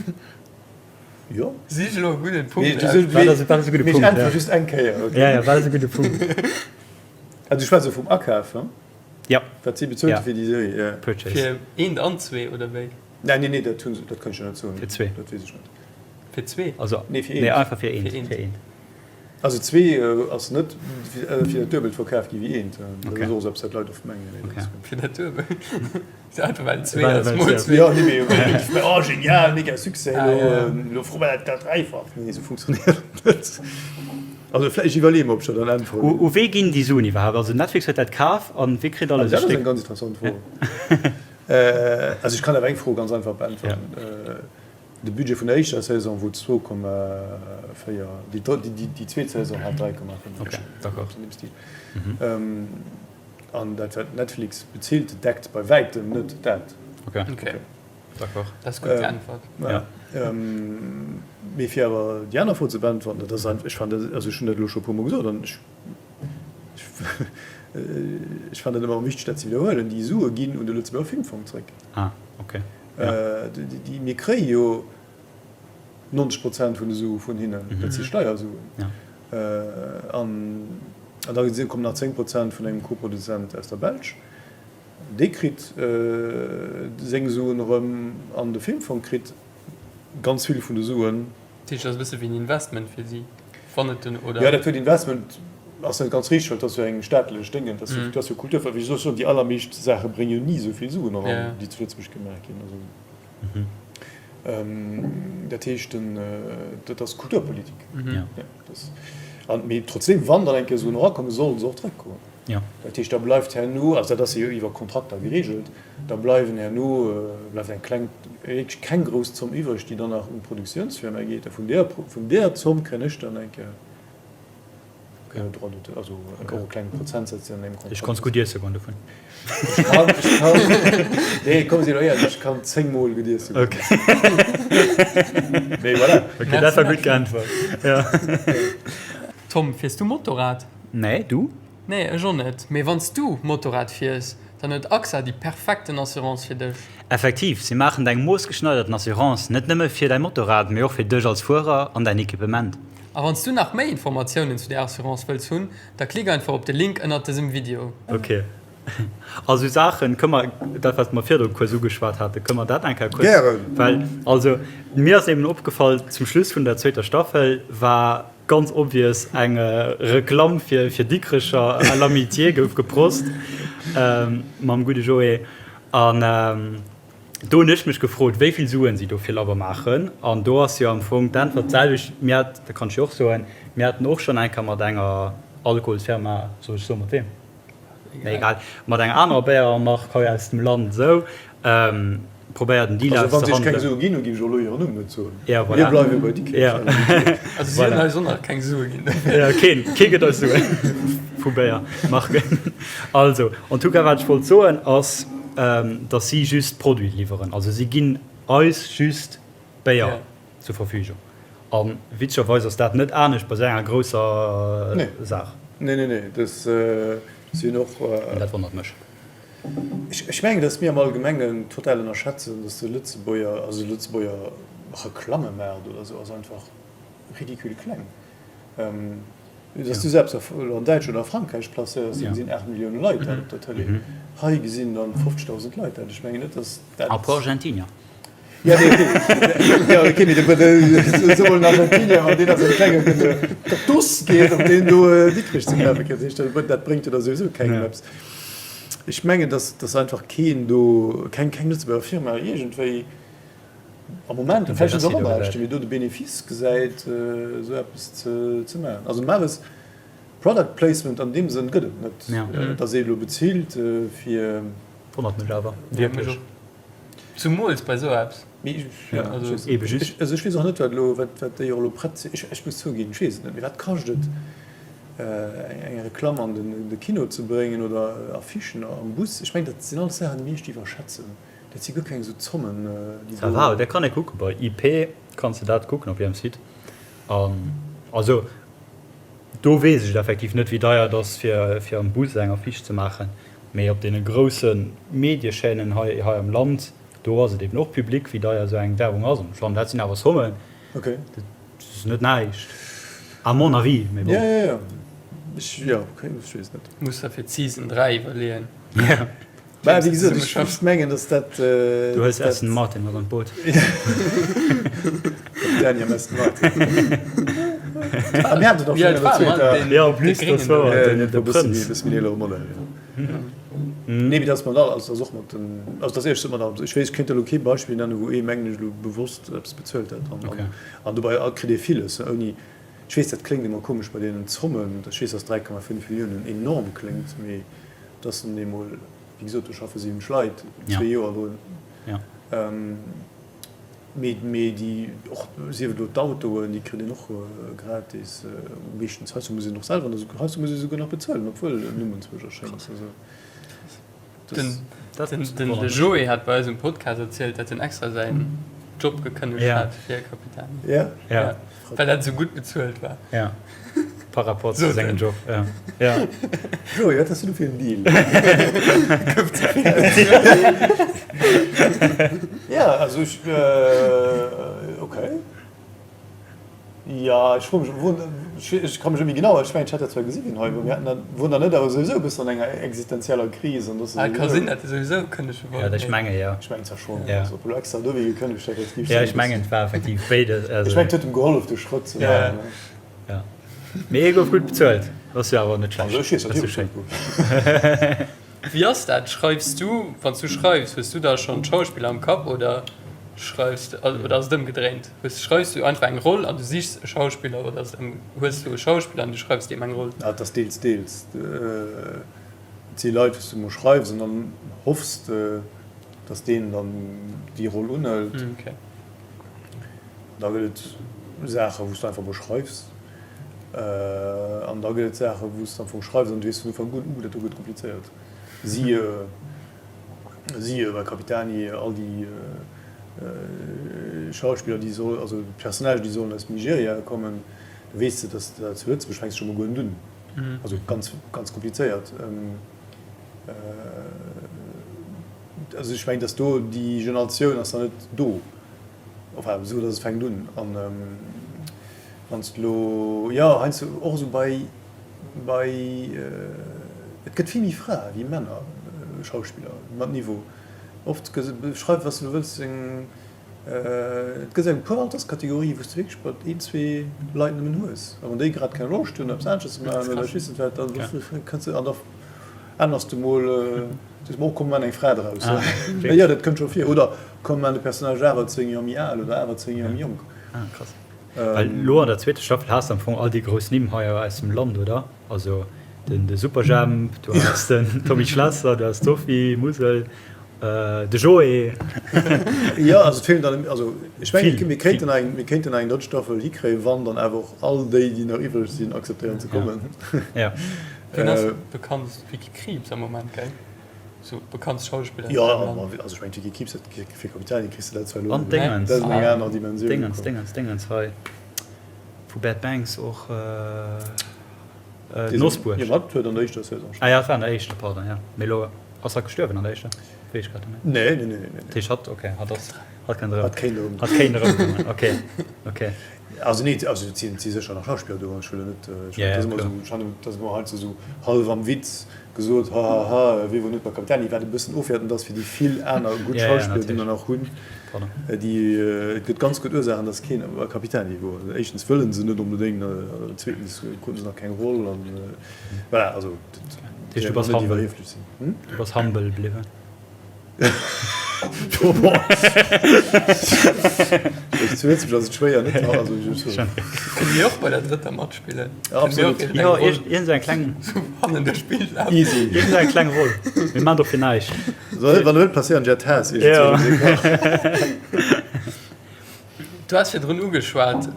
Jo. Sich elo e gudden Punkt aus. Wat ass, wat ass e gudde Punkt? Mee ech äntwere just eng Kéier, ok? Ja, ja, wat ass e gudde Punkt? Also du schwätz elo vum Akaf, he? Ja. Wat si bezuelt hu fir déi Serie, ja. Purchase. Fir eent an zwee, oder wéi? Nee, nee, nee, dat hunn se, dat kann ech jo net soen. Fir zwee. Dat weess ech net. Fir zwee? Also, nee, fir eent. Nee, einfach fir eent. Fir eent. Also zwee ass net fir dat Duebelt verkaf gi wéi eent. Dat ass och esou eppes, wat d'Leit oft mengen. Mee dat ass. Fir dat Duebelt? Ass einfach well et zwee ass, mol zwee. Jo, nee, mee oh genial, mega Succès, elo, elo froe mer dat dat Dräifacht. Nee, esou funktionéiert et net. Also vläicht, ech iwwerleeë mer, ob ech der dann äntweren. U wee ginn déi Suen iwwerhaapt? Also Netflix huet dat kaf an wee kritt alles e Stéck? Dat ass eng ganz interessant Fro. Also ech kann awer eng Fro ganz einfach beäntweren. De Budget vun der éischter Saison wor 2,4, déi zweet Saison hat 3,5. Ok, d'accord. An deem Stil. An dat wat Netflix bezilt, deckt bei wäitem net dat. Ok, d'accord. Dat ass gutt geäntwert. Ja. Mee fir awer déi aner Fro ze beäntwerten, dat ass einfach, ech fannen dat, also ech hunn dat elo scho e puermol gesot an ech. Ech fannen dat ëmmer erëm wichteg, dat ze widderhuelen, déi Sue ginn un de Lëtzebuerger Filmfong zréck. Ah, okay. Déi, mir kréie jo 90 Prozent vun de Sue vun hinnen, dat si Steiersuen. An da kommen nach 10 Prozent vun engem Koproduzent aus der Belsch. Dee kritt seng Suen erëm an de Filmfong kritt ganz vill vun de Suen. Dat heescht, dat ass e bësse wéi en Investment fir si, wann et den, oder? Jo, dat Wuert Investment ass net ganz richteg, well et ass jo eng staatlech Déngen, et ass jo Kultur. Wéi soll ech soen, déi allermeescht Saache brénge jo ni esou vill Suen eran, déi zu Lëtzebuerg gemaach ginn. Also, dat heescht, dat ass Kulturpolitik. Mee trotzdem, wann dann eng Kéier Suen erakommen, solle se och zeréckgoen. Dat heescht, da bleift herno, also dat ass jo iwwer Kontrakter geregelt, da bleiwen herno, bleift eng kleng, wierklech keng grouss Zomm iwwreg, déi dann nach un d'Produktiounsfirma geet. A vun där, vun där Zomm kréien ech dann eng Kéier Droit d'auteur, also och e klenge Prozentsaz, deen an deem Kontrakt ass. Ech kanns gutt iesse goen dovun. Ech kann, ech kann, nee, komm, si elo éierlech, ech kann 10 Mol gutt iesse goen. Okay. Mee voilà. Okay, dat war gutt geäntwert. Ja. Tom, fiers du Motorrad? Nee, du? Nee, ech och net. Mee wann s du Motorrad fiers, dann huet AXA déi perfekten Assurance fir dech. Effektiv, si maachen der eng moossgeschneiderten Assurance, net nëmme fir däi Motorrad, mee och fir dech als Fuerer an däin Equipement. A wann s du nach méi Informatiounen zu där Assurance wëlls hunn, da klick einfach op de Link ënnert dësem Video. Ok. A sou Saachen, kënne mer, dat wat mer virdru kuerz ugeschwat haten, kënne mer dat eng Kéier kuerz. Gären. Well, also mir ass eben opgefall, zum Schluss vun der zweeter Staffel war ganz obvious eng Reklamm fir fir Dikrecher à l'amitié gouf geprost mam gudde Joé. An do hunn ech mech gefrot, wéi vill Suen si do fir labber maachen. An do ass jo am Fong d'Äntwert d'selwecht. Mir hat, dat kann ech jo och soen, mir haten och schonn eng Kéier mat enger Alkoholsfirma, soll ech soen, mat weem? Mee egal, mat enger anerer Béiermark hei aus dem Land esou, probéiert en Deal Also wann si iech keng Sue ginn hunn, géif ech och elo hiren Numm net soen. Ja, voilà. Mir bleiwe bei Dikrech. Ja. Also si hunn eis och nach keng Sue ginn. Ja, keen, kee gëtt eis Sue vu Béiermarken. Also, en tout cas, wat ech wollt soen ass, datt si just Produit liwweren. Also si ginn eis just Béier zur Verfügung. A witzegerweis ass dat net anescht bei sou enger grousser Saach. Nee, nee, nee, dat sinn och. An dat wonnert mech. Ech mengen, datt mir am Allgemengen total ënnerschätzen, datt de Lëtzebuerger, also de Lëtzebuerger Reklammemaart oder esou ass einfach ridicule kleng. Datt s du se eppes elo an Däitschland oder a Frankräich placéiers, da gesinn 8 Millioune Leit dat op der Tëlee. Hei gesinn dann 50.000 Leit dat. Ech mengen net, datt dat. A puer Argentinier. Ja, nee, okay. Ja, okay, mee de sou mol en Argentinier, wann deen a sengem klenge Cactus geet, ob deen do Dikrech ze kafe kritt, dat dat bréngt jo da souwisou kengem eppes. Ech mengen, dass, dass einfach keen do, keng, keng Lëtzebuerger Firma iergendwéi am Moment, vläicht sinn se och am Aarbechten, mee do de Benefice gesäit, esou eppes ze, ze maachen. Also normalerweis Product Placement an deem Sënn gëtt et net, dass ee elo bezilt fir. Wonnert mech awer wierklech. Zumools bei sou eppes. Ebe just. Also ech weess och net wat elo, wat déi och elo prett sinn. Ech muss zouginn, ech weess et net, mee wat kascht et eng Reklamm an de Kino ze bréngen oder Affichen am Bus? Ech mengen dat sinn alles Saachen déi mir echt iwwerschätzen. Dat si guer keng esou Zommen déi do. Ça va, dat kann ee kucken, bei IP kanns de dat kucken op hirem Site. An also do weess ech et effektiv net wéi deier et ass fir fir am Bus eng Affiche ze maachen. Mee op deene grousse Mediechaînen hei hei am Land, do ass et eben och public, wéi deier esou eng Werbung ass. An ech fannen, dat sinn awer Sommen, dat ass net näischt, à mon avis. Mee bon. Jo, jo, jo. Ech, jo, okay, ech weess net. Muss der fir d'Season 3 iwwerleeën. Jo. Mä wéi gesot, ech, ech mengen, datt dat. Du hues Aston Martin mat an d'Boot. Kapitän am Aston Martin. Ah, mir haten et och schonn an der zweeter. Jo, en plus, dat war de Prënz. E bësse méi eelere Modell, jo. Nee, mee dat ass mat all, also dat ass och mat den, also dat ass éierlech gesot mat allem. Ech weess, ech kéint elo kee Beispill nennen, wou ee, mengen ech, elo bewosst eppes bezuelt hätt. An, an dobäi kritt ee villes, ouni, ech weess, dat kléngt ëmmer komesch bei deenen Zommen, ech weess, dass 3,5 Milliounen enorm kléngt, mee dat ass nun eemol, wéi gesot, do schaffe 70 Leit zwee Joer drun. Mee, mee déi, och sief et elo d'Autoen, déi kritt een och gratis meeschtens. Heiansdo muss een och selwer, heiansdo muss ee souguer nach bezuelen, obwuel en Numm enzwousch erschéngt. Also dat. Den Joé hat bei eis um Podcast erzielt, datt en extra säin Job gekënnegt hat fir Capitani. Ja. Well dat esou gutt bezuelt war. Ja. Par rapport zu sengem Job, ja. Ja. Joé, wat has du do fir en Deal? Gouf ze vill. Ja, also ech, okay. Ja, ech froe mech, wou, ech ka mech net méi genau, ech mengen, ech hätt dat zwar gesi wien hei wor, mir haten dat, wor der net awer souwisou e bëssen an enger existenzieller Kris an dass Ah, ka sinn, datt e souwisou kënnege wollt. Ja, ech menge jo. Ech mengen zwar schonn, also ob elo extra dowéi gekënnegt huet, dat Ja, ech mengen, et war effektiv béides, also. Ech mengen, et huet em gehollef, de Schrëtt ze maachen. Ja. Mee hie gouf gutt bezuelt. Dat ass jo awer net schlecht. Also ech weess, datt hie bezuelt gouf. Wéi ass dat? Schreifs du, wann s du schreifs, hues du da schonn d'Schauspiller am Kapp oder schreifs de, oder ass et ëmgedréint? Hues, schreifs du einfach eng Roll an du sichs e Schauspiller oder ass et ëm, hues du e Schauspiller an du schreifs deem eng Roll? Ah, et ass deels, deels. Et si Leit, wou s du emol schreifs an dann hoffs de, datt deen dann déi Roll unhëlt. Okay. Da gëtt et Saachen, wou s du einfach mol schreifs. An da gëtt et Saachen, wou s du am Fong schreifs an du weess vun Ufank un, uh, dat do gëtt komplizéiert. Siehe, siehe bei Capitani all déi Schauspiller, déi soll, also d'Personnagen, déi sollen aus Nigeria kommen, do weess de, dass dat zu Lëtzebuerg fänks scho mol guer net un. Also ganz, ganz komplizéiert. Also ech mengen, dass do déi Generatioun ass nach net do. Enfin, esou datt et fänkt un. An wann s de elo, jo, heiansdo och esou bei, bei, et gëtt vill méi Frae wéi Männer Schauspiller mat Niveau. Oft schreif wat s de elo wëlls, eng, et gëtt eng puer Alterskategorien, wou s de wierklech mat een, zwee Leit nëmmen hues. A wann déi grad keng Loscht hunn eppes anesches ze maachen oder ech weess net wat, da kënns de an da ännerst de mol. Sees mer, oh komm maan eng Fra draus. Jo dat kënnt scho vir. Oder komm maan de Personnage awer 10 Joer méi al oder awer 10 Joer méi jonk. Ah krass. Well lo an der zweeter Staffel has de am Fong all déi grouss Nimm hei aus dem Land, oder? Also den de Superjhemp, du has den Tommy Schlesser, du has d'Sophie Musel, de Joé. Jo also et feelen dann, also ech mengen mir kéinten eng, mir kéinten eng drëtt Staffel hikréien, wann dann awer och all déi déi nach iwwreg sinn akzeptéieren ze kommen. Ja. Wien ass bekannt? Vicky Krieps am Moment, gell? Sou bekanntst Schauspillerin Jo, am Land. also ech mengen d'Vicky Krieps, dat fir Capitani kriss de dat zwar elo An Dingens, dat ass eng aner Dimensioun. Dingens, Dingens, Dingens hei vu Bad Banks och, Nosbuerg. Jo, wat huet an der éischter Saison Ah ja, dat war an der éischter, pardon, ja. Mee elo ass hatt gestuerwen an der éischter? Weess ech grad net méi. Nee, nee, nee, nee. Dat heescht hatt, okay, hatt ass, hatt kënnt erëm. Hatt kéint erëm. Hatt kéint erëmkommen, okay, okay. Also nee, also et sinn sécher nach Schauspiller do, ech wëll elo net, ech Ja, dat ja, ass ëmmer kloer. esou, ech fannen, dat ass ëmmer heiansdo esou hallef am Witz gesot, hahaha, wie wor net bei Capitani, wat e bëssen ofwäertend ass fir déi vill aner gutt Ja, ja, Schauspiller, déi mer natierlech. nach hunn, Pardon. déi, et gëtt ganz gutt Ursaachen, datt keen bei Capitani wor. Éischtens wëlle se net onbedéngt, zweetens kruten se nach keng Roll an voilà, also dat Dat heescht, du däerf bass net humble. iwwerhieflech sinn. Hm? Du bass humble bliwwen. Zu Lëtzebuerg ass et schwéier net also Kënne mir och bei der drëtter matspillen? Ja, absolut. Jo, iergend sou eng kleng hannen duerch d'Bild lafen. Easy. Iergend sou eng kleng Roll. Mir maan dofir näischt. Soll wann net passéieren Jet Haas Ja. Du has virdrun ugeschwat,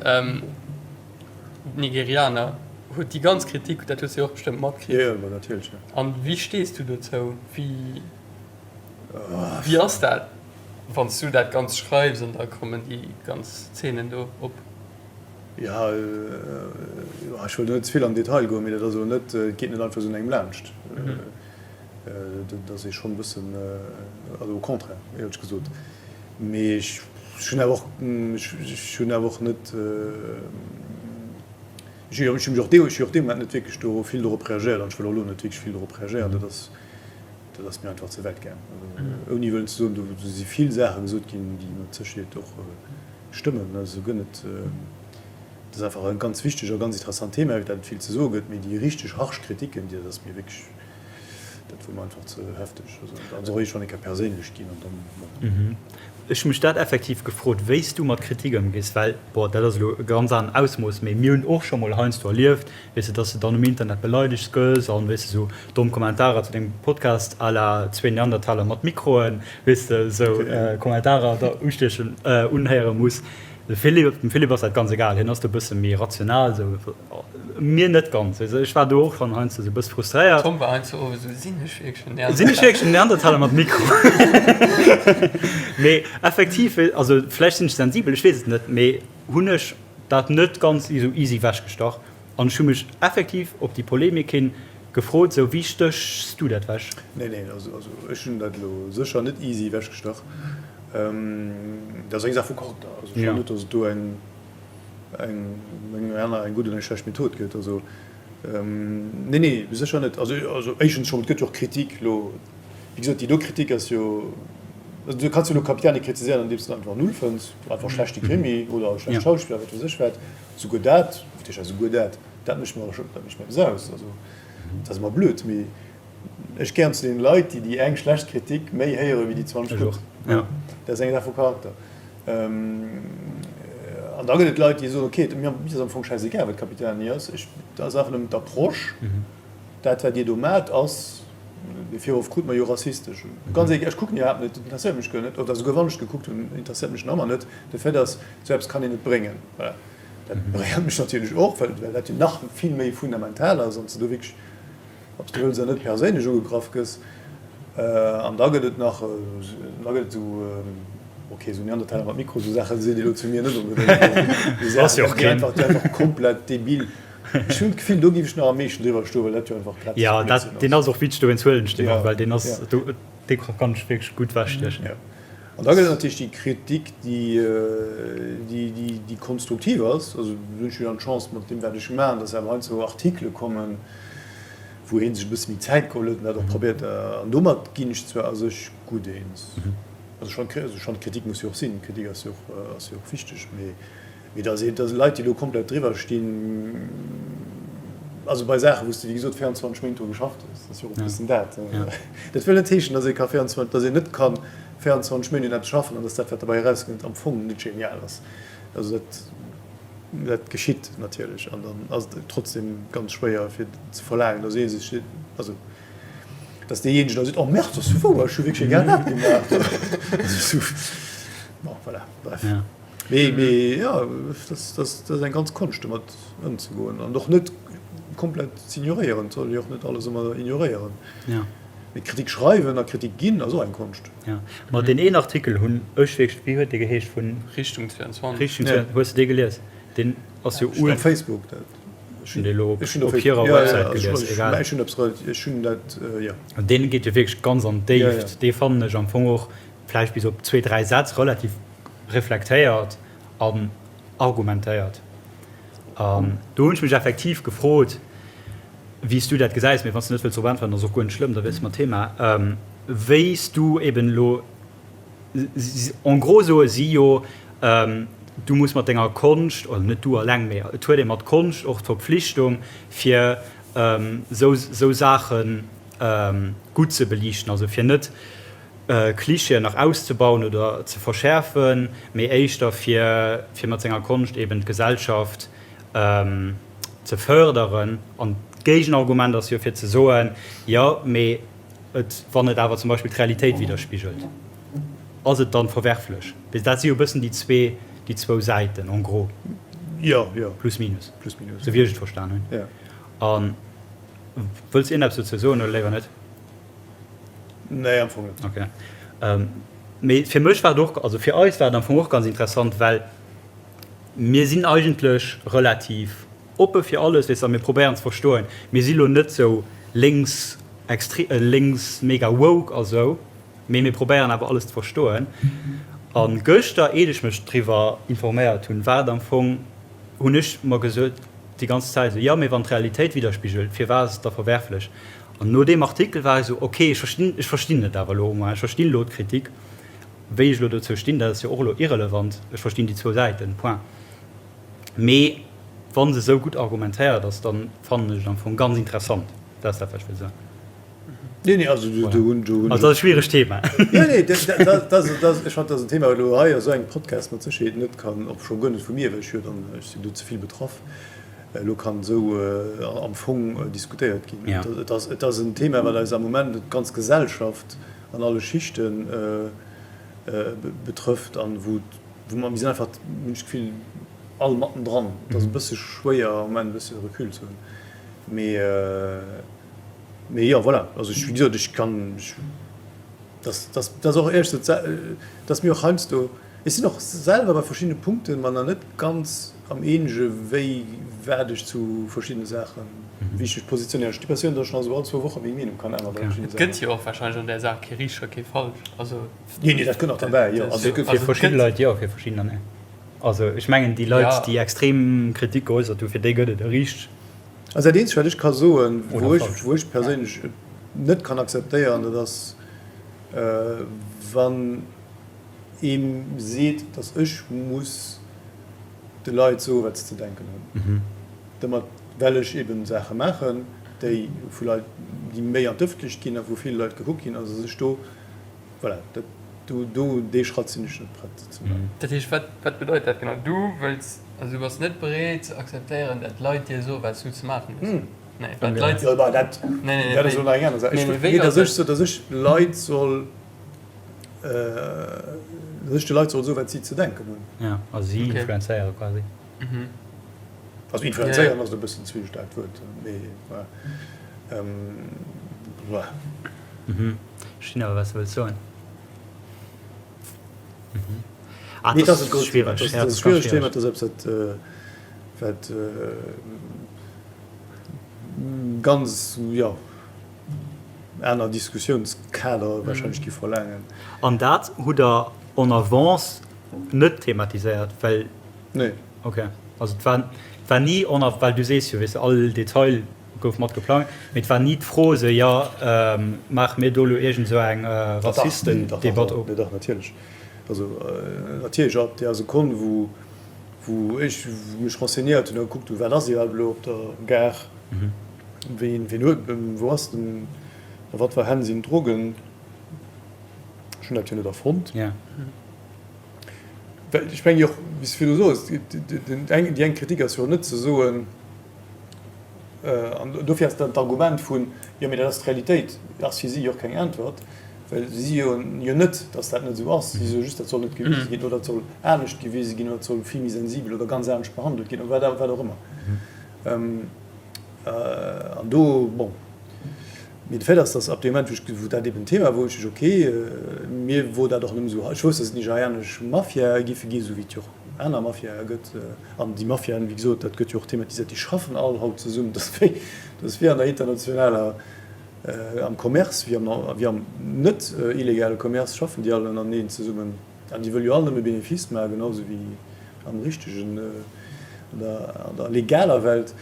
d'Nigerianer huet déi ganz Kritik, dat hues du jo och bestëmmt matkritt. Jo, jo, natierlech, jo. An wéi stees du dozou? Wéi. Wéi ass dat, wann s du dat Ganzt schreifs an da kommen déi ganz Zeenen do op? Jo, ech wëll do net ze vill an den Detail goen, mee dat ass elo net, et geet net einfach esou un engem laanscht. Dat ass ee schonn e bëssen, also au contraire, éierlech gesot. Mee ech hunn awer och, ech hunn awer och net, ech hu mech och dee, ech hu och dee Moment net wierklech do vill dorop reagéiert an ech wëll och elo net wierklech vill dorop reagéieren. Dat ass. Dat ass mir einfach ze wäit gaang. Ouni wëllen ze soen, do si vill Saache gesot ginn, déi mat Sécherheet och stëmmen. Also guer net. Dat ass einfach e ganz wichteg a ganz interessant Thema, iwwer dat et vill ze soe gëtt. Mee déi richteg harsch Kritiken, déi, dat ass mir wierklech, dat wor mir einfach ze hefteg. Also dat ass och iergendwann eng Kéier perséinlech ginn an dann, bon. Ech hu mech dat effektiv gefrot, wéi s du mat Kritik ëmgees, well, bon, dat ass elo e ganz aneren Ausmooss, mee mir hunn och scho mol heiansdo erlieft, weess de, dass de dann um Internet beleidegt gëss an, weess de, sou domm Kommentarer zu dengem Podcast à la zwee Neandertaler mat Mikroen, weess de, sou Kommentarer da ustiechen, unhéiere muss. De Philippe, dem Philippe ass dat ganz egal, hien ass do e bësse méi rational, sou, mir net ganz, weess de. Ech war do och schonn heiansdo sou e bësse frustréiert. Tom war heiansdo och esou, Sinn ech wierklech en Neandertaler? Sinn ech wierklech en Neandertaler mat Mikro? Mee effektiv, also vläicht sinn ech sensibel, ech weess et net, mee hunn ech dat net ganz esou easy wechgestach. An ech hu mech effektiv op déi Polemik hin gefrot, sou, wéi stéchs du dat wech? Nee, nee, also ech hunn dat elo sécher net easy ewechgestach. Dat ass eng Saach vu Charakter. Also ech fannen net, datt et do eng, eng, aner, eng gutt oder eng schlecht Method gëtt. Also nee, nee, sécher net. Also, also éischtens schonn, et gëtt jo och Kritik elo, wéi gesot, déi do Kritik ass jo, also du kanns jo elo Capitani kritiséieren, andeems de en einfach null fënns, einfach schlechte Krimi oder schlecht Schauspiller, wat weess ech wat. Souguer dat, wat heescht souguer dat, dat mécht mer, dat mécht mir eppes aus. Also dat ass ëmmer blöd, mee ech gehéieren zu deene Leit, déi déi eng schlecht Kritik méi héiere wéi déi 20 gutt. Dat ass eng Saach vu Charakter. An da gëtt et Leit, déi soen, okay, mir ass am Fong schäisegal, wat Capitani ass, ech, dat ass einfach nëmmen d'Approche, dat wat Dir do maacht ass, dee Virworf krute mer jo, rassistesch. Ganz éierlech, ech kucken iwwerhaapt net, dat interesséiert mech guer net, oder souguer wann ech gekuckt hunn, interesséiert mech nach ëmmer net. De Fait ass, esou eppes kann een net bréngen. Voilà. Dat beréiert mech natierlech och, well dat jo nach vill méi fundamental ass an s de do wierklech, ob s de wëlls oder net, perséinlech ugegraff gëss. An da gëtt et nach, da gëtt et esou, ok, esou Neandertaler mat Mikro, esou Saache seet ee lo zu mir net onbedéngt. Déi Saachen, déi einfach, déi einfach komplett debil. Ech hunn d'Gefill, do géif ech nach am meeschten driwwer stoen, well dat jo einfach glatt Blödsinn ass. Jo, deen ass och witzeg, dowéinst huelen ech deen och, well deen ass, dee kann ech wierklech gutt wechstiechen. An da gëtt et natierlech déi Kritik, déi konstruktiv ass. Also do hunn ech jo dann d'Chance mat deem, wat ech maachen, datt awer heiansdo Artikele kommen, wou ee sech e bësse méi Zäit geholl huet an dat och probéiert. An domat ginn ech zwar a sech gutt eens. Also schonn Kritik muss jo och sinn, Kritik ass jo och wichteg. Mee Mee da sinn Leit, déi do komplett driwwer stinn, also bei Saachen, wou s de, wéi gesot, 24 Méint dru geschafft hues. Dat ass jo och e bëssen dat. Dat wëll net heeschen, datt ee ka 24, datt een net ka 24 Méint un eppes schaffen an datt dat, wat derbäi erauskënnt, am Fong net genial ass. Also dat, dat geschitt natierlech an dann ass et trotzdem ganz schwéier fir ze verlaangen, datt ee sech, also datt deejéinegen da seet, Oh Merde, dat ass wouer, ech hu wierklech gär dat gemaach. Bon, voilà, bref. Mee, mee jo, dat ass eng ganz Konscht, domat ëmzegoen an och net komplett z'ignoréieren. Et soll ee jo och net alles ëmmer ignoréieren. Ja. Mee Kritik schreiwen a Kritik ginn ass och eng Konscht. Ja, ma deen een Artikel hunn ech wierklech, wéi huet dee geheescht, vun. Richtung 22. Richtung 22, hues de dee gelies? Deen ass jo ul. Op Facebook, dat. Ech hunn dee elo op hirer Websäit gelies, egal. Ech hunn eppes relativ, ech hunn dat, jo. An deen geet jo wierklech ganz an d'Déift. Dee fannen ech am Fong och, vläicht bis op zwee, dräi Sätz, relativ reflektéiert an argumentéiert. An do hunn ech mech effektiv gefrot, wéi s du dat gesäis, mee wann s de net wëlls drop äntweren, ass och guer net schlëmm, da wiesse mer d'Thema, wéi s du eben elo, en gros soe si jo, du muss mat denger Konscht, oder net du alleng, mee et huet ee mat Konscht och d'Verpflichtung, fir esou Saache gutt ze beliichten, also fir net Klischeeën nach auszebauen oder ze verschäerfen, mee éischter fir fir mat senger Konscht eben d'Gesellschaft ze fërderen. An d'Géigenargument ass jo fir ze soen, jo mee et wann et awer zum Beispill d'Realitéit widderspigelt, ass et dann verwerflech? Dat si jo e bëssen déi zwee déi zwou Säiten en gros. Jo, jo. Plus minus. Plus minus. Sou wéi ech et verstan hunn. Jo. A wëlls de iergendeppes dozou soen oder léiwer net? Nee, am Fong net. Okay. Mee fir mech war et och, also fir eis war et am Fong och ganz interessant, well mir sinn eigentlech relativ oppe fir alles, weess de, a mir probéieren ze verstoen. Mir si lo net sou lénks extre-, lénks mega woke a sou, mee mir probéieren awer alles ze verstoen. A gëschter, eet ech mech driwwer informéiert hunn, war et am Fong, hunn ech mer gesot déi ganz Zäit esou, jo, mee wann d'Realitéit widderspigelt, firwat ass et da verwerflech? An no deem Artikel war ech esou, ok, ech verstinn, ech verstinn et awer elo au moins, ech verstinn elo d'Kritik. Wéi ech elo dozou stinn, dat ass jo och elo irrelevant, ech verstinn déi zwou Säiten, point. Mee wa se esou gutt argumentéiert ass, da fannen ech et am Fong ganz interessant. Dat ass dat, wat ech wëll soen. Nee, nee, also do hunn, do hunn. Also dat ass e schwieregt Thema. Jo, nee, dat, dat, dat, dat, ech fannen, dat ass en Thema, wat elo hei a sou engem Podcast mat Sécherheet net kann, och scho guer net vu mir, well ech jo dann, ech sinn do ze vill betraff. Elo kann esou am Fong diskutéiert ginn. Et ass, et ass en Thema, wat eis am Moment d'ganz Gesellschaft an alle Schichte betrëfft an wou, wou mer, mir sinn einfach, hunn ech d'Gefill, all mattendran. Et ass e bësse schwéier am Moment e bësse Recul ze hunn. Mee, mee jo, voilà. Also ech, wéi gesot, ech kann, ech, dat, dat, dat ass och éierlech gesot, dat ass mir och heiansdo. Ech sinn och selwer bei verschiddene Punkten mer nach net ganz am eenege wéi wat ech zu verschiddene Saachen, wéi ech mech positionéieren. Ech hunn d'Impressioun, datt ech nach esou all zwou Woche meng Meenung kann änneren bei verschiddene Et gëtt jo och warscheinlech an där Saach kee richteg a kee falsch. Also. Nee, nee, dat kënnt nach derbäi, jo. Also et gëtt. Fir verschidde Leit jo, fir verschiddener net. Also ech mengen déi Leit, déi extrem Kritik geäussert hunn, fir déi gëtt et e richteg. Also dat eenzegt wat ech ka soen, wou ech, wou ech perséinlech et net kann akzeptéieren, dat ass wann ee seet, datt ech muss de Leit soen, wat se ze denken hunn. Domat, well ech eben Saache maachen, déi vu Leit, déi méi an d'Ëffentlecht ginn a vu ville Leit gekuckt ginn, also datt ech do, voilà, dat do, do dee Schratt sinn ech net prett ze maachen. Dat heescht, wat, wat bedeit dat genau? Du wëlls, also du bass net breet ze akzeptéieren, dat Leit dir soen, wat s du ze maachen hues? Nee, wat d'Leit. Jo, bah, dat, dat ass elo nach eng aner Saach. Ech, nee, datt ech, datt ech Leit soll, datt ech de Leit soll soen, wat si ze denken hunn. Ja, also si influenzéiere quasi. Also influenzéieren ass elo e bëssen ze staarkt Wuert, mee voilà. Voilà. Ech verstinn awer, wat s de wëlls soen. Ah, dat ass e grousst Thema. Dat ass e schwieregt Thema, dat ass eppes, wat, wat ganz, jo, aner Diskussiounskader warscheinlech gi verlaangen. An dat hutt Der en avance net thematiséiert, well. Nee. Okay. Also et war, et war ni en av-, well du sees jo, weess de, all Detail gouf mat geplangt, mee et war ni d'Fro esou, jo, maache mir do elo iergend esou eng Rassistendebatt op? Nee, dach, natierlech. Also natierlech ab där Sekonn, wou, wou ech mech renseignéiert hunn a gekuckt hunn, wat ass iwwerhaapt elo op der Gare, ween, ween huet, wou ass den, a wat war Hänn sinn Drogen, ech hunn dat jo net erfonnt. Well ech mengen jo och, wéi s de virdu soos, déi eng Kritik ass jo och net ze soen, an dofir ass dann d'Argument vun, jo mee dat ass d'Realitéit, ass fir si jo och keng Äntwert, well si si jo jo net, datt dat net esou ass. Si soe just, dat soll net gewise ginn oder dat soll anescht gewise ginn oder dat soll vill méi sensibel oder ganz anescht behandelt ginn oder wat och ëmmer. An do, bon. Mee de Fait ass, dass ab deem Moment, wou ech, wou dat eben Thema wor, hu ech gesot, okay, mir wor dat och nëmme esou, ech wousst, dass et nigerianesch Mafiae giffe ginn, esou wéi et jo och aner Mafiae gëtt. An déi Mafiaen, wéi gesot, dat gëtt jo och thematiséiert, déi schaffen all haut zesummen. Dat ass wéi, dat ass wéi an der internationaler, am Commerce, wéi am, wéi am net illegale Commerce schaffen déi all ënnereneen zesummen. An déi wëlle jo all nëmme Benefice maachen, genau esou wéi am richtegen, an der, an der legaler Welt.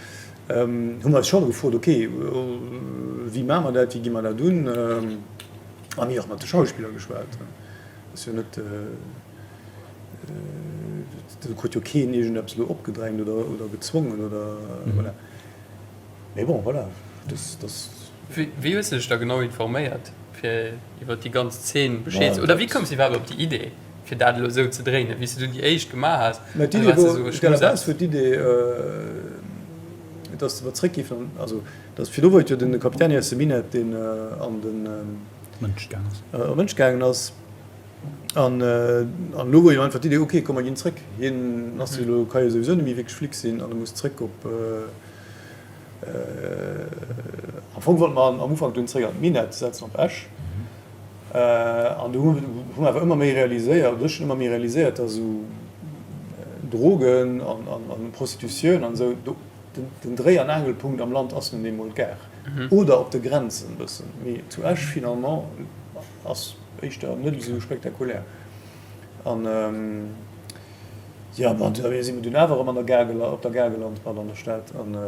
Hu mer eis scho gefrot, ok, wéi maache mer dat, wéi gi mer dat un? A mir och mat de Schauspiller geschwat. Ass jo net, do krut jo keen iergendeppes elo opgedrängt oder gezwongen oder voilà. Mee bon, voilà, dass. Wéi hues de dech da genau informéiert, fir iwwer déi ganz Zeen Bescheed ze, oder wéi koums de iwwerhaapt op déi Idee? Fir dat elo esou ze dréinen, wéi s de dunn déi éischt gemaach has, Mä d'Idee wor, à la base wor d'Idee, datt mer zréck géifen, also datt virdru wor et jo de Capitani aus dem Minett, deen an de Mënsch gaangen ass. An Mënsch gaangen ass. An elo wor jo einfach d'Idee, ok, komm mer ginn zréck. Hien ass jo elo, ka jo souwisou net méi wierklech Flic sinn an e muss zréck op, am Fong wollte mer am Ufank dunn zréck an d'Minett setzen, op Esch. An du hu mer awer ëmmer méi realiséiert, oder ech hunn ëmmer méi realiséiert, datt esou Drogen an Prostitutioun an esou, do den Dréi an Aangelpunkt am Land ass nun eemol d'Gare oder op de Grenzen e bëssen. Mee zu Esch finalement ass éischter net esou spektakulär. An jo, bon, da si mer dunn awer erëm an der Gare, op der Gare gelant, pardon, an der Stad. An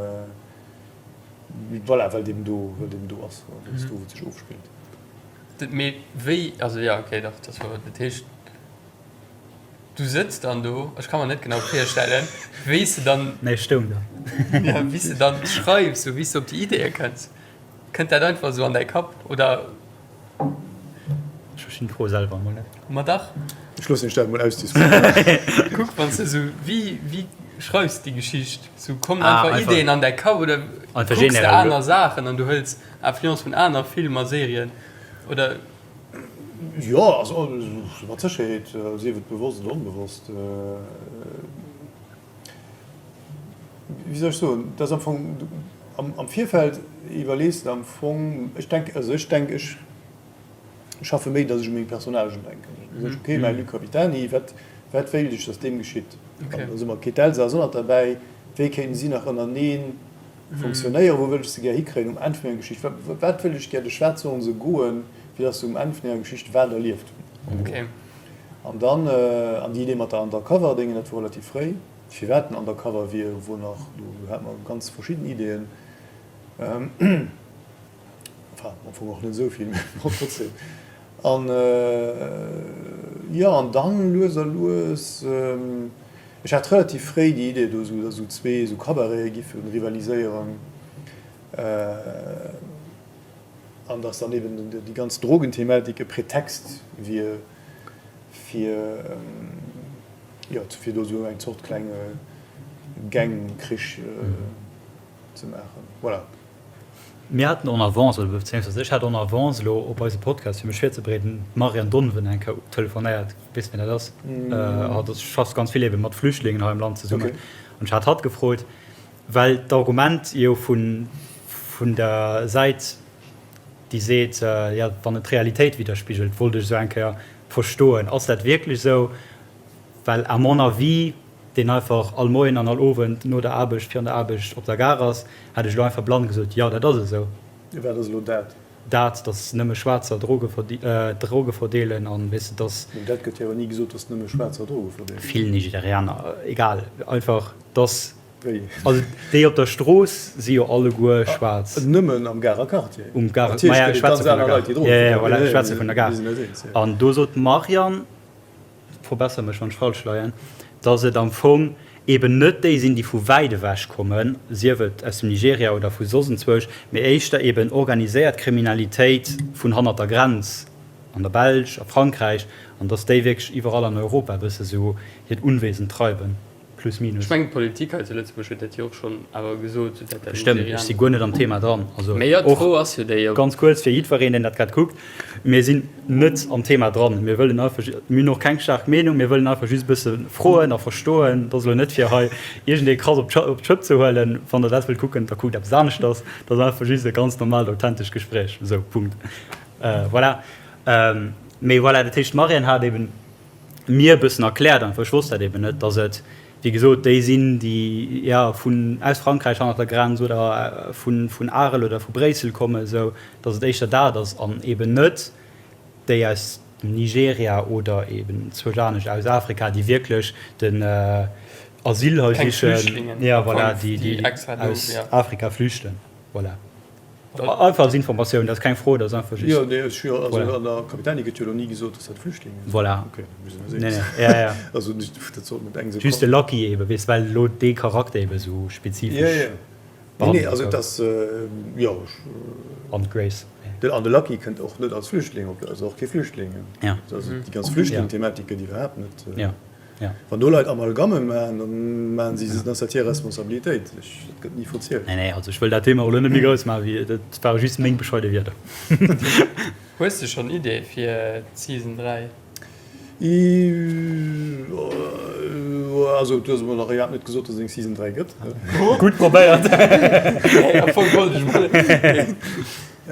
voilà, well et eben do, well et eben do ass, well et do wou et sech ofspillt. Mee wéi, also jo, okay, dach, dat ass wouer. Dat heescht, du sëtz dann do, ech ka mer net genau virstellen, wéi s de dann. Nee, ech stoung do. Ja, wéi s de dann schreifs, sou wéi s de op déi Ideeë kënns. Kënnt dat einfach esou an däi Kapp, oder? Ech verstinn d'Fro selwer emol net. Ma dach. Ech loossen iech dat emol ausdiskutéieren. Kuck, wann s de sou, wéi, wéi schreifs de déi Geschicht? Sou kommen einfach Ideeën an däi Kapp, oder kucks de aner Saachen an du hëls Influence vun aner Filmer, Serien oder? Jo, also mat Sécherheet, sief et bewosst oder onbewosst. Wéi soll ech soen, et ass am Fong, am Virfeld iwwerlees de am Fong, ech denk, also ech denk, ech schaffe méi, datt ech u meng Personnagen denken. Da soen ech, okay, mäi Luc Capitani, wat. Wat wéilt ech, datt deem geschitt? An da soe mer, okay, d'Elsa ass och nach derbäi, wéi kéinten si nach ënnerenee fonctionnéieren? Wou wëll ech se gär hikréien um Enn vun enger Geschicht? Wat wëll ech gär de Schwaarze sollen se goen, fir datt se um Enn vun enger Geschicht wat erlieft hunn? An dann, an déi Idee mat der Undercover-Déngen, dat wor relativ fréi. Firwat den Undercover wier, wor nach, do hate mer ganz verschidden Ideeën. Enfin, am Fong och net esou vill, mee bon, trotzdem. An, jo, an dann lues a lues, ech hat relativ fréi déi Idee do, esou, datt esou zwee esou Cabarete giffe rivaliséieren. An datt dann eben déi ganz Drogenthematik e Pretext wier, fir, jo, fir do esou eng Zort klenge Gangkrich ze maachen. Voilà. Mir haten en avance, oder bezéiungsweis ech hat en avance elo op eise Podcast, fir mech virzebereeden, d'Marianne Donven eng Kéier telefonéiert. Weess wien dat ass? Hatt schafft ganz vill ebe mat Flüchtlingen hei am Land zesummen. An ech hat hatt gefrot, Well d'Argument jo vun der Säit, déi seet, jo, wann et d'Realitéit widderspigelt, wollt ech esou eng Kéier verstoen, ass dat wierklech esou? Well à mon avis, deen einfach all Moien an all Owend no der Aarbecht, virun der Aarbecht op der Gare ass, hätt ech elo einfach blann gesot, jo, dat ass esou. Wat ass elo dat? Dat, datt nëmme Schwaarzer Droge Droge verdeelen an, weess de, datt. Mee dat gëtt jo awer ni gesot, datt nëmme Schwaarzer Droge verdeelen. Vill Nigerianer, egal, einfach, datt. Wéi? Also déi op der Strooss si jo alleguer schwaarz. Nëmmen am Garer Quartier. Um Garer, maja, ech schwätze vun der Gare. Jo, jo, voilà, ech schwätze vun der Gare. An do sot d'Marianne, verbesser mech wann ech falsch leien, datt et am Fong eben net déi sinn, déi vu wäit ewech kommen, sief et aus dem Nigeria oder vu soss enzwousch, mee éischter eben organiséiert Kriminalitéit vun hannert der Grenz, an der Belsch, a Frankräich, an datt déi wierklech iwwerall an Europa e bësse sou hiert Unwesen treiwen. Plus minus. Ech mengen d'Politik hei zu Lëtzebuerg huet dat jo och schonn awer gesot, sou dat dat Bestëmmt, ech si guer net am Thema dran. Also Mee jo, d'Fro ass jo déi, ob. Ganz kuerz fir jiddwereen, deen dat grad kuckt, Mir sinn net am Thema dran. Mir wëllen einfach, mir hunn och keng staark Meenung, mir wëllen einfach just e bësse froen a verstoen. Et ass elo net fir hei iergendee krass op d'Schëpp ze huelen. Wann Der dat wëllt kucken, da kuckt eppes aneschters. Dat ass einfach just e ganz normaalt, authentescht Gespréich. Esou, Punkt. Voilà. Mee voilà, dat heescht, d'Marianne hat eben mir e bëssen erkläert, einfach ech wosst dat eben net, datt et wéi gesot déi sinn, déi jo vun aus Frankräich hannert der Grenz oder vun vun Arel oder vu Bréissel kommen, esou datt et éischter dat ass an eben net déi aus dem Nigeria oder eben zwousch anescht aus Afrika, déi wierklech den Asyl hei sichen, jo voilà, déi déi aus Afrika flüchten, voilà. Einfach als Informatioun, dat ass keng Fro, dat ass einfach just. Jo, nee, ech, jo, also an der Capitani gëtt jo elo ni gesot, dass dat Flüchtlinge sinn. Voilà. Okay, mir sinn eis eens. Nee, nee, ja, ja. Also dat sollt net eng Sekonn. Just de Lucky ebe, weess, well elo dee Charakter ebe sou spezifesch. Ja, ja. Nee, nee, also et ass, jo, ech. An d'Grace. An de Lucky kënnt och net als Flüchtling op, ass och kee Flüchtling. Ja. Also déi ganz Flüchtling-Thematik gëtt iwwerhaapt net. Ja. Ja. Wann do Leit Amalgamme maachen, dann maachen si se, dann ass dat hir Responsabilitéit. Ech, dat gëtt ni verzielt. Nee, nee, also ech wëll dat Thema och elo net méi grouss maachen, wéi, dat ware just meng bescheide Wierder. Hues de schonn Iddee fir d'Season 3? Also du hues emol nach iwwerhaapt net gesot, datt et eng Season 3 gëtt. Gutt probéiert. Nee, am Fong wollt ech emol.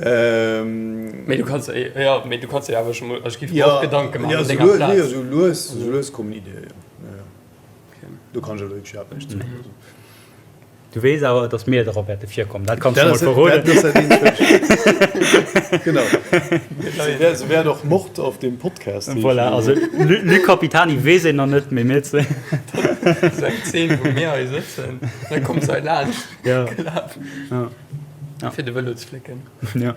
Mee du kanns jo, mee du kanns dir awer scho mol, also ech géif mer och Gedanke maachen op denger Plaz. Jo, esou lues, esou lues kommen Iddien, jo. Do kann ech awer wierklech iwwerhaapt näischt soen. Du weess awer, datt mir dra wäerte virkommen, dat kanns du mol verroden. Dat ass dat eenzegt. Genau. Se wäert och Mord auf dem Podcast heeschen. Voilà, also Luc Capitani weess een nach net, mee mir zwee. Esou eng Zeen, wou mir hei sëtzen, da kommt se hei laanscht gelaf. Ja. Fir de Vëlo ze flécken. Ja.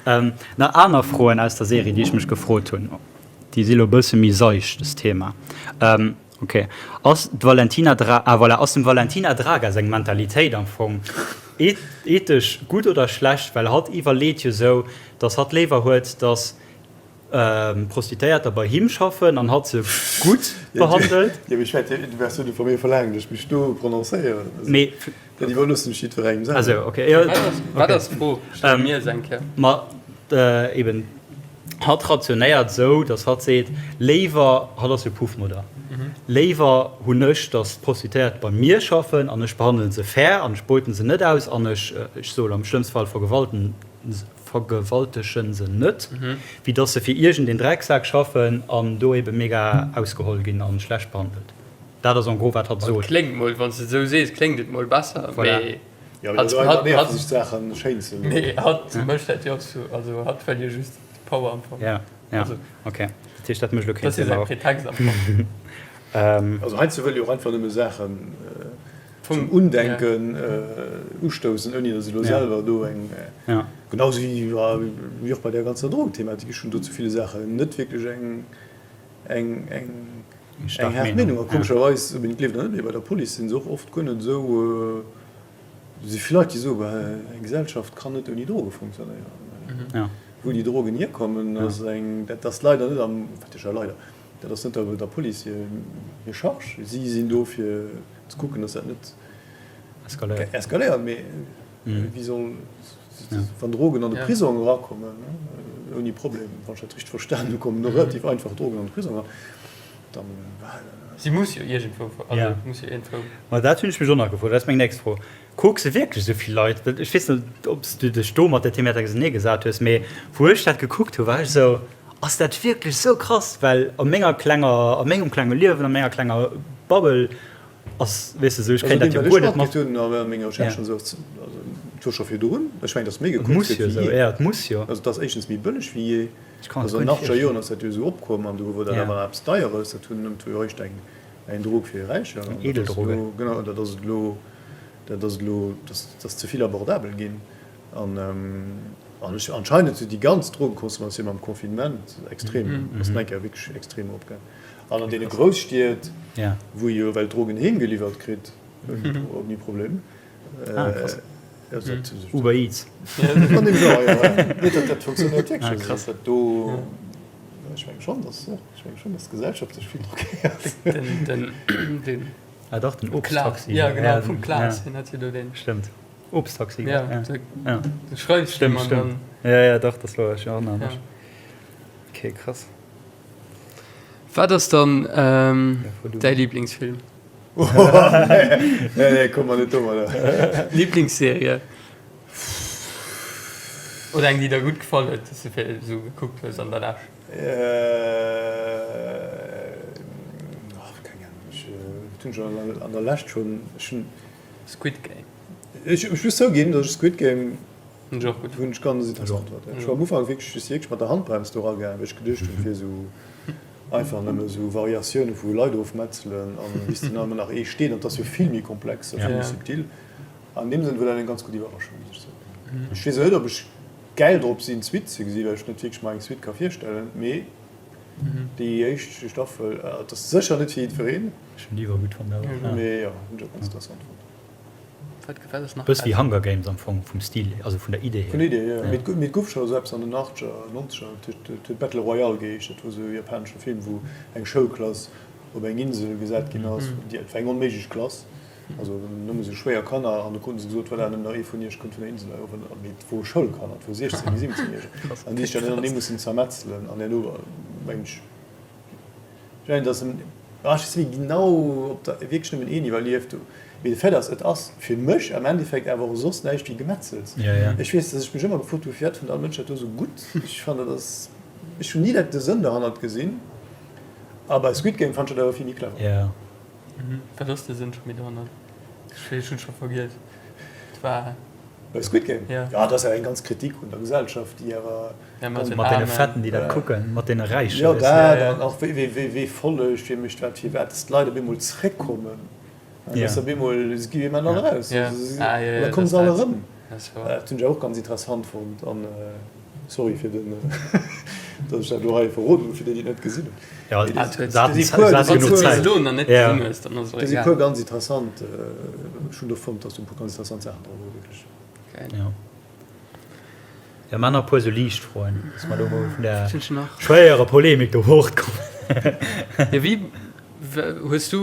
Ähm, nach aner Froen aus der Serie, déi ech mech gefrot hunn. Déi si lo e bësse méi seicht, dës Thema. Ähm, okay. Ass d'Valentina Dra-, ah voilà, ass dem Valentina Draga seng Mentalitéit am Fong ethesch gutt oder schlecht? Well hatt iwwerleet jo sou, dass hatt léiwer huet, dass Prostituéierter bei him schaffen an hatt se gutt behandelt. Jo, mee ech wäert, du wäers jo net vu mir verlaangen, datt ech mech do prononcéieren. Mee. Dat iwwerloossen ech jiddwerengem selwer. Ah sou, okay. Jo, Wat ass d'Fro? Stell mir se eng Kéier. Ma eben, hatt rationéiert esou, datt hatt seet, léiwer, hatt ass jo Puffmudder, léiwer hunn ech, datt d'Prostituéiert bei mir schaffen an ech behandele se fair an ech beuten se net aus an ech, ech soe lo am schlëmmste Fall vergewalten. vergewaltegen se net, wéi dass se fir iergend een Drecksak schaffen an do ebe mega ausgeholl ginn an schlecht behandelt. Dat ass en gros wat hatt sot. Et kléngt mol, wann s de et esou sees, kléngt et mol besser, Voilà. mee Jo, mee hatt, dat ass einfach hatt, nerveg, hatt, sech d'Saachen schéin ze mee hatt mécht dat jo och sou, also hatt wëll jo just Power am Fong. Ja, ja, Also, ok. Dat heescht, dat mécht elo dat keen ass jo Sënn, säi awer. Pretext am Fong. Also heiansdo wëll jo och einfach nëmme Saachen Vum zum Undenken ustoussen, ouni datt se elo selwer do eng, genau sou wéi och bei där ganzer Drogenthematik, ech hunn do zu ville Saachen net wierklech eng eng eng haart Meenung. A komescherweis, ob een et gleeft oder net, mee bei der Police si se och oft guer net esou, do si vill Leit, déi soen, bah, eng Gesellschaft kann net ouni Droge funktionéieren. Wou déi Drogen hierkommen, ass eng, dat ass leider net am, wat heescht leider, Dat ass net der Police hir Charge. Si sinn do fir ze kucken, datt dat net eskaléiert. Mee wéi soll, wann Drogen an de Prisong erakommen, ouni Problem, wann ech dat richteg verstanen hu, kommen do relativ einfach Drogen an de Prisong eran, dann. Si muss jo iergendwou, also muss jo iergendwou. Ma dat hunn ech mech och nach gefrot, dat ass meng nächst Fro. Kucks de wierklech esou vill Leit? Well ech weess net, ob s du dech do mat där Thematik auserneegesat hues, mee wou ech dat gekuckt hu war ech esou, Ass dat wierklech esou krass? Well a menger klenger, a mengem klenge Liewen, a menger klenger Bubble ass, weess de esou, ech Also kréien dat deem jo wat guer ech net mat. matkritt hunn a menger Recherche an esou, ass also et wor scho virdrun, ech mengen, datt méi Et gekuckt muss gëtt jo wéi esou, jee. ja, et muss jo. Also et ass éischtens méi bëlleg wéi jee. Ech kann et Also guer an den net achtzeger virstellen. Joren ass dat jo esou opkomm an do wor dat Ja. awer nach eppes Deieres, dat hunn et wor jo eréischt eng eng Drog fir Räicher Eng an dat ass Edeldroge. elo, genau, dat ass et elo, dat ass elo, dat ass ze vill abordabel ginn an an ech anscheinend huet déi ganz Drogenconsommation mam Confinement extrem, ass nach eng Kéier wierklech extrem eropgaang an an deene Grousstied, wou ee jo ewell Drogen heem geliwwert kritt ouni Problem. Ah, krass. Uber Eats. An deem Genre, jo. Nee, dat, dat funktionéiert wierklech. Ah, krass. Dat do, ech menge schonn, dass, ech menge schonn, dass d'Gesellschaft sech vill drogéiert. Den, den, den. Ah dach, den Obsttaxi. Ja, genau, vum Klaas, hien hat jo do deen. Stëmmt. Obsttaxi, ja. Ja. Du schreifs Stëmmt, dem an stëmmt. dann. Ja, ja, dach, das war, ech erënnere mech. Okay, krass. Wat ass dann däi Liblingsfilm? Nee, nee, komm mer net domadder. Liblingsserie? Oder eng, déi der gutt gefall huet, déi s de esou gekuckt hues an der Lescht? Ach, keng Ahnung. Ech hunn schon an der Lescht schon, ech hunn. Squid Game. Ech muss zouginn, datt ech Squid Game Hunn ech och gutt. Hunn ech ganz interessant fonnt. Ech war am Ufank wierklech, ech si wierklech mat der Handbrems do eragaangen, well ech geduecht hunn, et wier esou einfach nëmme esou Variatioune vu Leit ofmetzelen an bis dann ëmmer nach ee steet. An et ass jo vill méi komplex a vill méi subtil. An deem Sënn wor dat eng ganz gutt Iwwerraschung, muss ech soen. Ech weess och net, ob ech gäil drop sinn, d'Suite ze gesinn, well ech net wierklech mer eng Suite ka virstellen, mee déi éischt Staffel, et ass sécher net fir jiddwereen. Ech hunn déi iwwer gutt fonnt awer. Mee jo, hunn ech och ganz interessant fonnt. Wat wat ass nach Bëss wéi Hunger Games am Fong, vum Stil, also vun der Idee Vun hier. der Idee hier, jo. Mee et gouf scho esou eppes an den Achtzeger, Nonzeger, et huet Battle Royale geheescht, dat wor esou e japanesche Film, wou eng Schoulklass op eng Insel gesat ginn ass, déi, et war eng onméiglech Klass, Also nëmme sou schwéier Kanner an du kruten se gesot, voilà, nëmmen nach ee vun iech kënnt vun der Insel erof. An mee et wore Schoulkanner, et wore 16 bis 17 Järeger an déi sech dann ënnertenee mussen zermetzelen an herno mengen ech, ech mengen datt en, ah ech weess net méi genau, ob der wierklech nëmmen een iwwerlieft hu, mee de Fait ass, et ass fir mech am Endeffekt awer och soss näischt wéi Gemetzels. Ech weess, datt ech mech ëmmer gefrot hu firwat fënnt all Mënsch dat do sou gutt. Ech fannen dat ass, ech hunn ni dat de Sënn derhannert gesinn a bei Squid Game fannt ech dat awer vill méi clever. Wat ass de Sënn scho méi dohannert? Ech hunn scho vergiess. Et war. Bei Squid Game? Ja. Ja, dat ass awer eng ganz Kritik un der Gesellschaft, déi awer. Ja, mat den Mat deene Aarmen. Fetten, déi dat kucken, mat deene Räichen, Jo, weess de. dat an och wéi, wéi, wee follegt, wee mécht wat, firwat, dass d'Leit op eemol zréckkommen. An dass op eemol, se gi ëmmer all eraus. Ja. Ah, jo, jo, An da komme dat se all dat. erëm. Dat ass wouer. Dat hunn ech awer och ganz interessant fonnt. An sorry fir den, dass ech dat elo hei verroden hunn, fir déi, déi et net gesinn hunn. Ja, Mee se do haten si puer, do si genuch puer, Zäit. Ja. do si puer ganz interessant, ech hunn do fonnt, dass do e puer ganz interessant Saachen dra wore wierklech. Ja. Ja, mar nach e puer sou liicht Froen, dass mer do mol vun der schwéierer Polemik do fortkommen. Ja, wéi hues du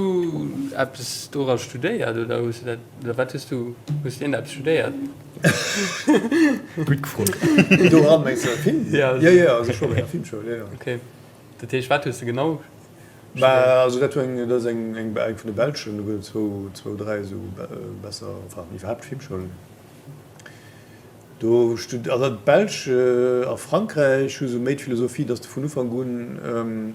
eppes dora studéiert oder hues du dat, oder wat hues du, hues du iergendeppes studéiert? Gutt gefrot. Doran mengs du Film? Ja, ja, ja, also ech war bei enger Filmschoul, ja, ja. Okay. Dat heescht, wat hues de genau studéiert? Mä also dat war eng, dat ass eng, eng, eng vun de belschen, do gëtt et zwou, zwou, dräi esou besser, enfin iwwerhaapt Filmschoulen. Do stud, also d'Belsch a Frankräich hu sou méi d'Philosophie, dass de vun Ufank un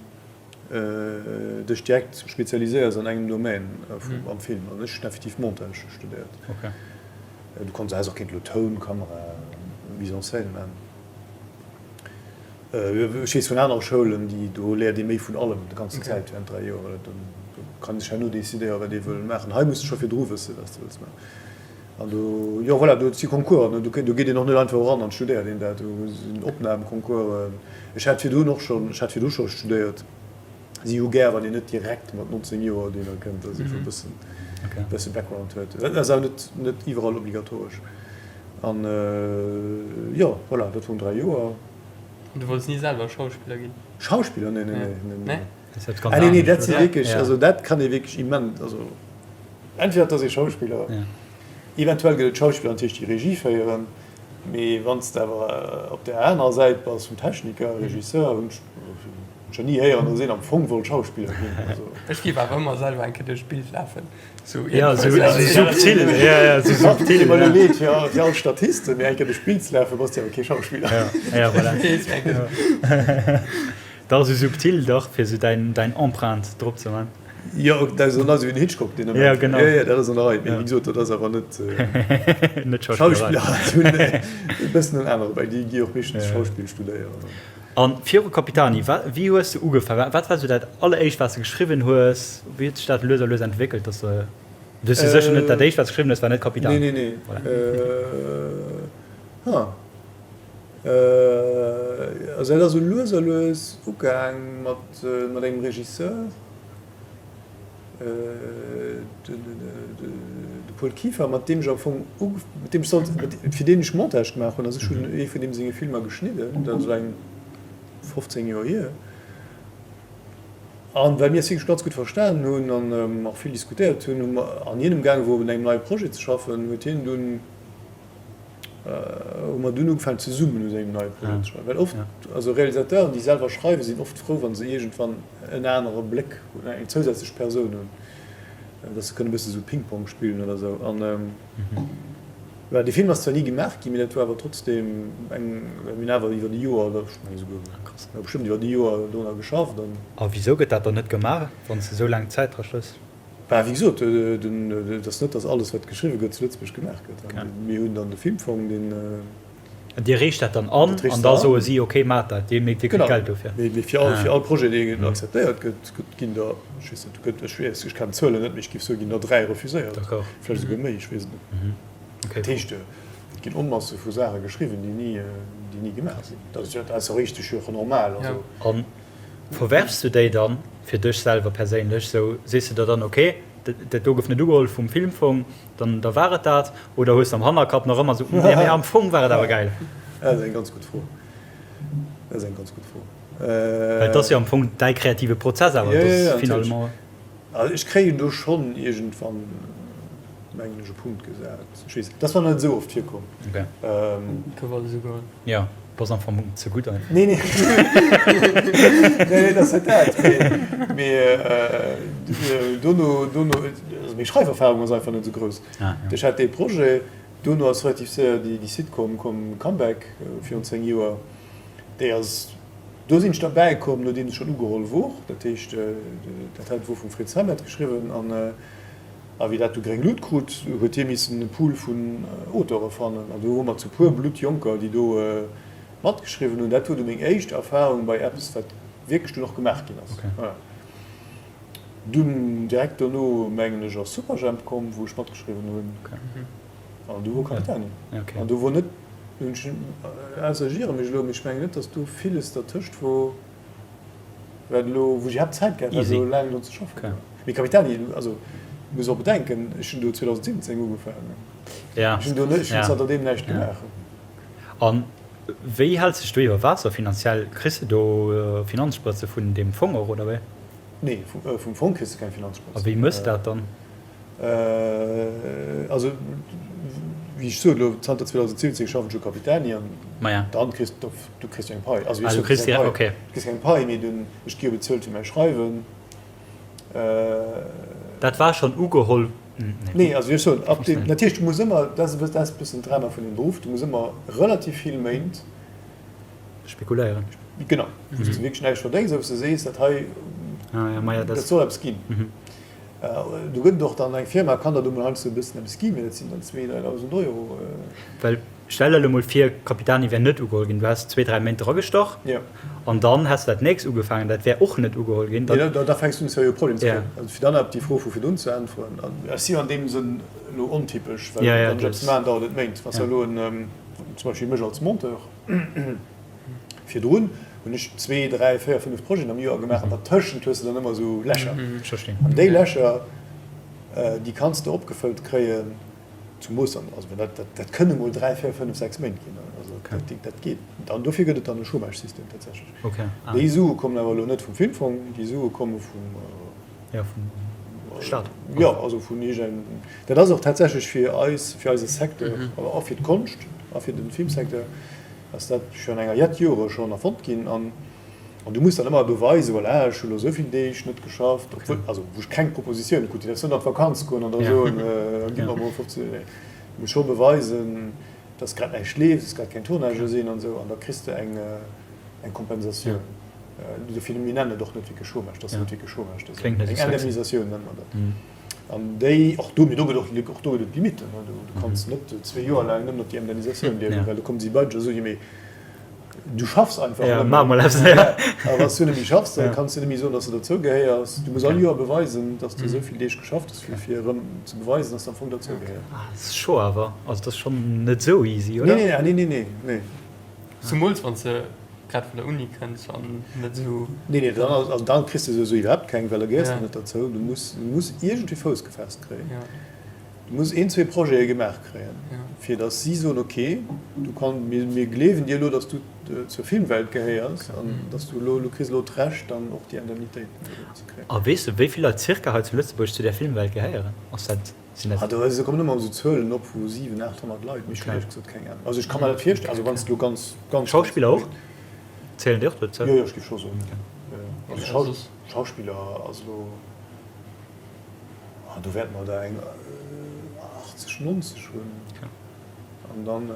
dech direkt spezialiséiers an engem Domaine am Film. An ech hunn effektiv Montage studéiert. Du konns, häss och kéint elo Toun, Kamera, Mise en scène man. Ech weess vun anere Schoulen, déi, do léiert ee méi vun allem déi ganzen Zäit während 3 Joer. Do kann ee sech herno decidéieren, wat ee wëll maachen. Hei muss de scho virdru wëssen, wat s de wëlls maachen. An do, jo voilà, do si Concoursen, do geet een och net einfach eran an studéiert een dat. Do sinn Opnamconcoursen. Ech hat virdrun och schonn, ech hat virdru scho studéiert. Si hu gär, wann een net direkt mat 19 Joer dohinner kënnt, dass ee scho e bëssen, bësse Background huet. Dat ass awer net, net iwwerall obligatoresch. An jo, voilà, dat woren 3 Joer. An du wollts ni selwer Schauspiller ginn? Schauspiller? Nee, nee, nee, nee, nee. Ah nee, nee, dat si wierklech, also dat kann ee wierklech immens, also entweder et ass ee Schauspiller, eventuell gëtt et Schauspiller natierlech, déi Regie féieren, mee wann s de awer op där anerer Säit bass vum Techniker, Regisseur, hunn ech scho ni héieren, datt een am Fong wollt Schauspiller ginn. Also. Ech géif awer ëmmer selwer eng Kéier duerch d'Bild lafen. Sou ja, sou, sou subtil. Ja, ja, sou subtil. Deet mer elo leed fir all, fir all Statisten, mee eng Kéier duerch d'Bild ze lafen, bass de awer kee Schauspiller. Ja, ja, voilà. Dach, sou subtil dach, fir sou däin, däin Empreinte drop ze man. Jo, dat ass esou wéi den Hitchcock deen Ament. Ja, genau. Ja, ja, dat ass an der Rei. Mee wéi gesot, dat ass awer net, Net Schauspillerei. Schauspillerei. Hunn e bëssen en anere, well déi gi och meeschtens Schauspill studéieren. A viru Capitani, wa, wéi hues de ugefaangen? Wat war sou dat alleréischt, wat s de geschriwwen hues? Wéi huet sech dat lues a lues entwéckelt, dass de, du hues jo sécher net, dat éischt, wat s de geschriwwen hues, war net Capitani? Nee, nee, nee. Voilà. Ha. Also dat ass esou lues a lues ugaang mat, mat engem Regisseur. De Paul Kieffer, mat deem ech am Fong, mat deem ech sollt, fir deen ech Montage gemaach hunn, also ech hunn ee vun deem senge Filmer geschnidden, dat ass elo eng 15 Joer hier, an well mir eis wierklech ganz gutt verstanen hunn an och vill diskutéiert hunn, hu mer, an hien emgaange wor un engem neie Projet ze schaffen, huet hien dunn, hu mer dunn ugefaangen zesummen u sengem neie Projet ze schaffen. Well oft, also Realisateuren, déi selwer schreiwen, sinn oft frou, wa se iergendwann en anere Bléck hunn, eng zousätzlech Persoun hunn, datt se kënnen e bësse sou Ping-Pong spillen oder sou. An voilà, dee Film ass zwar ni gemaach ginn, mee dat war awer trotzdeem eng, well mir hunn awer iwwer e Joer oder ech mengen esouguer, jo bestëmmt iwwer e Joer dorunner geschafft an. A wisou gëtt dat dann net gemaach, wann s de sou laang Zäit dra stëss? Bah, wéi gesot, et ass net, datt alles, wat geschriwwe gëtt, zu Lëtzebuerg gemaach gëtt. Mir hunn dann de Filmfong, deen. An Dir reecht dat dann an, an da soe si, okay, maacht dat, Dir kritt Geld dofir. Genau. Mee fir all, fir all Projet, deen akzeptéiert gëtt, gëtt, ginn der, ech weess net, gëtt, ech weess, ech kennen d'Zuelen net, mee ech géif soen, ginn der 3 refuséiert. D'accord. Vläicht esouguer méi, ech weess et net. Okay. Dat heescht, et ginn Onmasse vu Saache geschriwwen, déi ni, déi ni gemaach sinn. Dat ass jo, dat ass jo richteg, jo och normal. Also. An Verwerfs du déi dann fir dech selwer perséinlech? Sou sees de der dann, ok, dat do gouf net ugeholl vum Filmfong, dann da war et dat? Oder hues de am Hannerkapp nach ëmmer sou, nee mee am Fong war et awer gäil? Dat ass eng ganz gutt Fro. Dat ass eng ganz gutt Fro. Well et ass jo am Fong däi kreative Prozess awer, Jo, jo, jo, dass finalement. Also ech kréien do schonn iergendwann, mengen ech, e Punkt gesat. Ech weess, dat ass nach net esou oft virkomm. Ok. Gouf alles ugeholl. Jo. Bass am Fong ze gutt einfach. Nee, nee. Nee, nee, dat ass net dat. Mee, mee dono, dono, also meng Schreiferfahrung ass einfach net esou grouss. Ah, ja. Ech hat dee Projet, dono ass relativ séier déi, déi Sitcom komm, Comeback, virun 10 Joer. Déi ass, do sinn ech derbäi komm, nodeems ech schonn ugeholl wor. Dat heescht, dat hat wor vum Fritz Hamet geschriwwen an, A wéi dat du gréng Lut krut, huet hie missen e Pool vun Auteure fannen. An do hu mer zu puer Bluttjonker, déi do matgeschriwwen hunn. Dat wor du meng éischt Erfahrung bei eppes, wat wierklech dunn och gemaach ginn ass. Voilà. Dunn direkt dono, mengen ech, ass Superjhemp komm, wou ech matgeschriwwen hunn. An du wor Capitani. An do wor net, hunn ech, ausser ech iere mech elo, mee ech mengen net, datt do villes dertëscht wor. Wat elo, wou ech iwwerhaapt Zäit gehat hat, elo laang drun ze schaffen. Mee Capitani, also muss och bedenken, ech hunn do 2017 ugefaangen. Ja. Ech hunn do net, ech hunn zanter deem näischt gemaach. A wéi häls dech do iwwer Waasser finanziell? Kriss de do Finanzsprëtze vun deem Fong och, oder wéi? Nee, vum Fong kriss de keng Finanzsprëtz. A wéi mëss dat dann? Also, wéi ech sot, elo zanter 2017 schaffen ech u Capitani an dann kriss du, du kriss jo eng Pai. Also, du kriss direkt, okay. Du kriss keng Pai, mee du, ech gi jo bezuelt fir mäi Schreiwen. Dat war schonn ugeholl. Nee, also ech soen, ab deem, natierlech, du muss ëmmer, dat ass e bëssen d'Drama vun deem Beruff, du muss ëmmer relativ vill Méint. Spekuléieren. Genau, wou s de wierklech näischt verdéngs a wou s de sees, dat hei, dat soll eppes ginn. Do gëtt et och dann eng Firma, kann der do mol heiansdo e bëssen eppes ginn, mee dat sinn dann 2.000, 3.000 Euro. Well stell der elo mol vir, Capitani wär net ugeholl ginn, du häss zwee, dräi Méint dragestach an dann häss de dat nächst ugefaangen, dat wär och net ugeholl ginn. Nee, da fänks du un seriö Problemer ze kréien. Also fir dann op déi Fro vu virdrun ze äntweren, an ech si jo an deem Sënn elo ontypesch, well wann ech eppes maachen, dauert et Méint. Wann s de elo en, zum Beispill mech als Monteur, Virdrun hunn ech zwee, dräi, véier, fënnef Projeten am Joer gemaach an dertëschent hues de dann ëmmer esou Lächer. An déi Lächer, déi kanns de opgefëllt kréien, zemoos dann, also wenn dat, dat kënne mol dräi, véier, fënnef, sechs Méint ginn. Also dat, dat geet. An dofir gëtt et dann e Chômage-System tatsächlech. Déi Sue kommen awer elo net vum Filmfong, déi Sue komme vum. Jo, vum Staat. Jo, also vun iergendengem. Dat ass och tatsächlech fir eis, fir eise Secteur, awer och fir d'Konscht a fir de Filmsecteur ass dat virun enger jett Jore schonn erfonnt ginn. An du muss dann ëmmer beweisen, voilà, ech hu lo esou vill Deeg net geschafft, obwuel, also wou ech keng Propositioune krut. Déi däerfs net an d'Vakanz goen an da soen, gitt mer mol 15, nee, du muss scho beweisen, dass grad näischt leeft, dass grad keng Tournagë sinn an esou, an da kriss de eng Kompensatioun. Dofir, mir nennen et och net wierklech Chômage, dat ass net wierklech Chômage, dat ass eng Indemnisatioun, nenne mer dat. An déi, och do, mee do gëtt och, och do gëtt et Limitten, ne, du, du kanns net zwee Joer laang nëmmen op déi Indemnisatioun liewen, well do kommen si bei dech a soen, jo mee du schaffs einfach net méi. Maach mol eppes, ja. A wann s du net méi schaffs, da kanns du net méi soen, datt s du dozou gehéiers. Du muss all Joer beweisen, datt s du esou vill Deeg geschafft hues, fir, fir erëm ze beweisen, datt s du am Fong dozou gehéiers. Ah, dat ass scho awer, also dat ass schonn net esou easy, oder? Nee, nee, nee, nee, nee. Zumools wann s de grad vun der Uni kënns an net esou. Nee, nee, dann ass, also dann kriss de souwisou iwwerhaapt keng, well da gehéiers de net derzou. Du muss, du muss iergendwéi Fouss gefaasst kréien. Du muss een, zwee Projete gemaach kréien, fir datt si soen, okay, du kann, mir, mir gleewen dir elo, datt s du zur Filmwelt gehéiers an datt s du elo, du kriss elo d'Recht dann och déi Indemnitéit ze kréien. A weess de, wéi vill Leit circa hei zu Lëtzebuerg zu där Filmwelt gehéieren? Ass dat. Ah, do kommen ëmmer esou Zuelen op vu 700, 800 Leit, mee ech hunn éierlech gesot keng Ahnung. Also ech ka mer dat virstellen, also wann s de elo ganz, ganz. Schauspiller och? Zielen déi och dozou? Jo, jo, ech géif scho soen, jo, jo. Also Schauspiller ass elo, ah, do wäerte mer der eng 80, 90 hunn. An dann.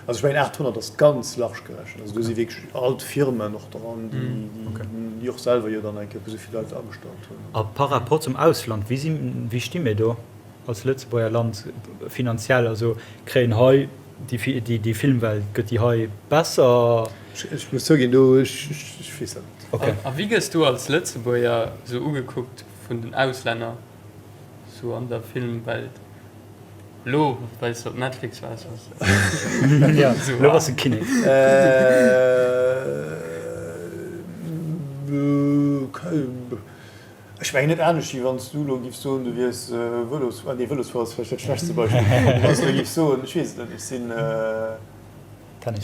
Also ech mengen 800 ass ganz large gerechent. Also do si wierklech all d'Firmen och dran, déi och selwer jo dann eng Kéier esou vill Leit agestallt hunn. A par rapport zum Ausland, wéi si, wéi sti mir do als Lëtzebuerger Land finanziell? Also kréien hei déi, déi Filmwelt, gëtt déi hei besser? Ech muss zouginn, do, ech weess dat net. Okay. A wéi gëss du als Lëtzebuerger esou ugekuckt vun den Auslänner, esou an der Filmwelt? Lo well s de op Netflix waars was de Lo bass de Kinnek. Ech mengen net anescht wéi wann s du elo giffs soen du wiers Vëlosfuerer, nee Vëlosfuerer ass vläicht dat schlechtste Beispill, wann s du giffs soen, ech weess et net, ech sinn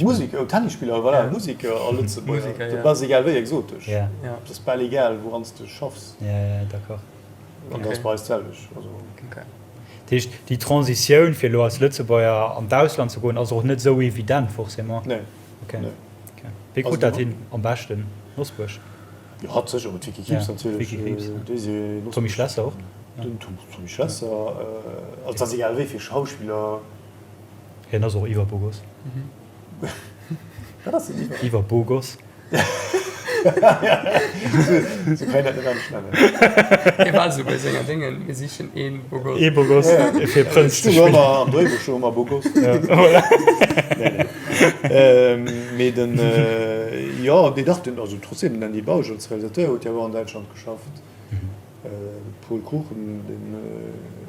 Museker, Tennisspiller, voilà, Museker a Lëtzebuerger, dat ass egal wéi exotesch, dat ass bal egal wouran s de schaffs. An dat ass bei eis d'selwecht. Dat heescht, déi Transitioun, fir elo als Lëtzebuerger an d'Ausland ze goen, ass och net esou evident forcément? Nee. Ok. Wee krut dat hin am beschten? Nosbuerg? Jo, hatt sécher, mat Vicky Krieps natierlech. Vicky Krieps, ja. Tommy Schlesser och? Den Tommy Schlesser. Also et ass egal wéi vill Schauspiller. Hien ass och iwwer Bogos. Wat ass den iwwer? Iwwer Bogos. Sou kann een dat net anescht nennen. Hie war esou bei senger Déngen, mir sichen een Bogoss. Ee Bogoss fir Prënz ze spillen. Am Dréibuch stoung ëmmer Bogoss. Voilà. Nee, nee. Mee den, jo, nee dach, den, also trotzdem, den Andy Bausch als Realisateur huet jo awer an Däitschland geschafft. De Pol Kruchen, deen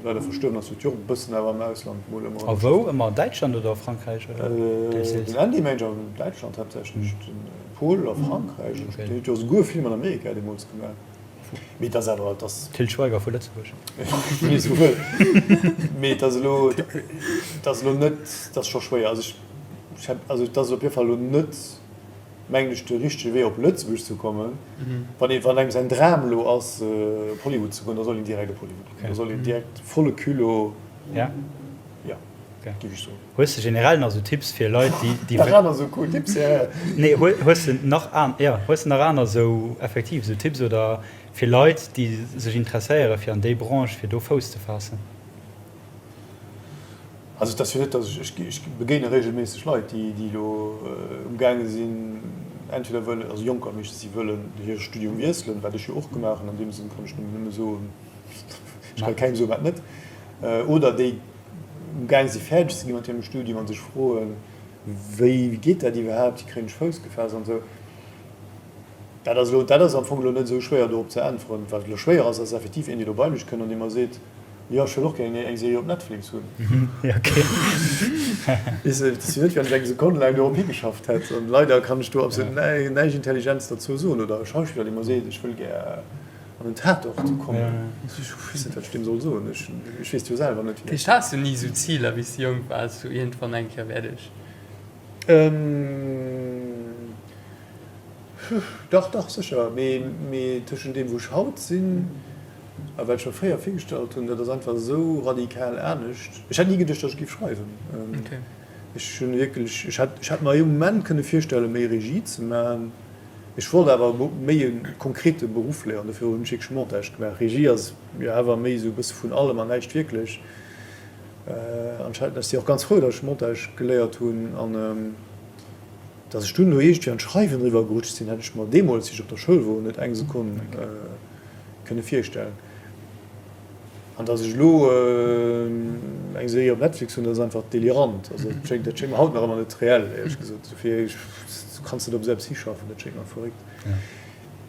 leider verstuerwen ass, huet jo och e bëssen awer am Ausland mol ëmmer. A wou ëmmer? An Däitschland oder a Frankräich oder deels deels? Den Andy mengt an Däitschland haaptsächlech, de Pol a Frankräich. Deen huet jo esouguer e Film an Amerika deemools gemaach. Mee et ass awer, et ass. Til Schweiger vu Lëtzebuerg. Mee esouguer. Mee et ass elo, et ass elo net, et ass scho schwéier. Also ech, ech, also et ass op jidde Fall elo net. mengen ech, de richtege Wee op Lëtzebuerg ze kommen. Wann ee, wann engem säin Dram elo ass op Hollywood ze goen, da soll een direkt op Hollywood goen. Da soll een direkt volle Culot, Ja. Jo. Géif ech soen. Hues de generell nach esou Tipps fir Leit, déi, déi. Nach aner esou cool Tipps? Ja, ja. Nee, hues de nach an, ja, hues de nach aner esou effektiv esou Tipps oder fir Leit, déi sech interesséiere fir an déi Branche, fir do Fouss ze faassen? Also et ass jo net, datt ech, ech begéine regelméisseg Leit, déi, déi elo umgaange sinn, entweder wëllen, also Jonker meeschtens, déi wëllen hire Studium wiesselen, wat ech jo och gemaach hunn, an deem Sënn kann ech nëmmen nëmme soen, ech ka kengem soen, wat net, oder déi umgaange si fäerdeg ze gi mat hirem Studium a sech froen, wéi geet dat iwwerhaapt, wéi kréien ech Fouss gefaasst an esou. Dat ass elo, dat ass am Fong elo net esou schwéier dorop ze äntweren. Wat elo schwéier ass, ass effektiv een, dee elo bei mech kënnt an dee mer seet, Jo, ech wëll och gär eng Serie op Netflix hunn. Weess de, et ass jo net, wéi wann ech eng Sekonn laang dorop higeschafft hätt. An leider kann ech do absolut näischt Intelligentes derzou soen. Oder e Schauspiller, dee mer seet, ech wëll gär an den Tatort kommen. Ech weess net, wat ech deem soll soen. Ech weess jo selwer net, wéi dat. Heescht, has du ni esou Ziler, wéi s du jonk waars, sou iergendwann eng Kéier wäert ech. Dach, dach, sécher. Mee tëschent deem, wou ech haut sinn a wat ech mer fréier virgestallt hunn, dat ass einfach esou radikal anescht. Ech hätt ni geduecht, datt ech géif schreiwen. Ech hunn wierklech, ech hätt, ech hätt mer ee Moment kënne virstellen, méi Regie ze maachen. Ech wollt awer méi e konkrete Beruff léieren, dofir hunn ech wierklech Montage gemaach. Regie ass jo awer méi esou e bësse vun allem an näischt wierklech. An ech si och ganz frou, datt ech Montage geléiert hunn an. Dass ech dunn elo iergendwéi an d'Schreiwen eriwwer gerutscht sinn, hätt ech mer deemools, wéi ech op der Schoul wor, net eng Sekonn kënne virstellen. An dass ech elo eng Serie op Netflix hunn, dat ass einfach delirant. Also dat schéngt, dat schéngt mer haut nach ëmmer net reell, éierlech gesot. Dofir, du kanns net op esou eppes hischaffen, dat schéngt mer verréckt.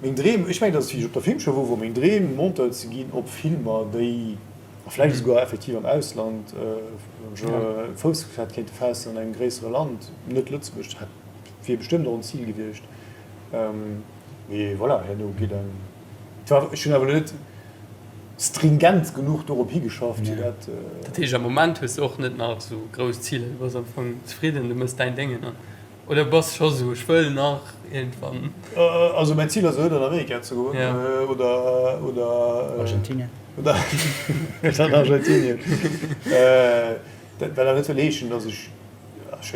Meng Dreem, ech mengen, dass wéi ech op der Filmschoul wor, wor meng Dreem, Monteur ze ginn op Filmer, déi, a vläicht esouguer effektiv am Ausland Fouss hätt kéinte faassen an engem gréissere Land, net Lëtzebuerg, dat wier bestëmmt och en Zil gewiescht. Mee voilà, herno geet engem, ech hunn awer elo net stringent genuch dorop higeschafft, fir dat. Dat heescht, am Moment hues de och net nach esou grouss Ziler, du bass am Fong zefridden, du méchs däin Déngen an Oder bass scho sou, ech wëll nach iergendwann. Also mäin Zil ass elo net an Amerika ze goen oder oder Argentinien. Oder an Argentinien. Dat wat awer net wëll heeschen, datt ech,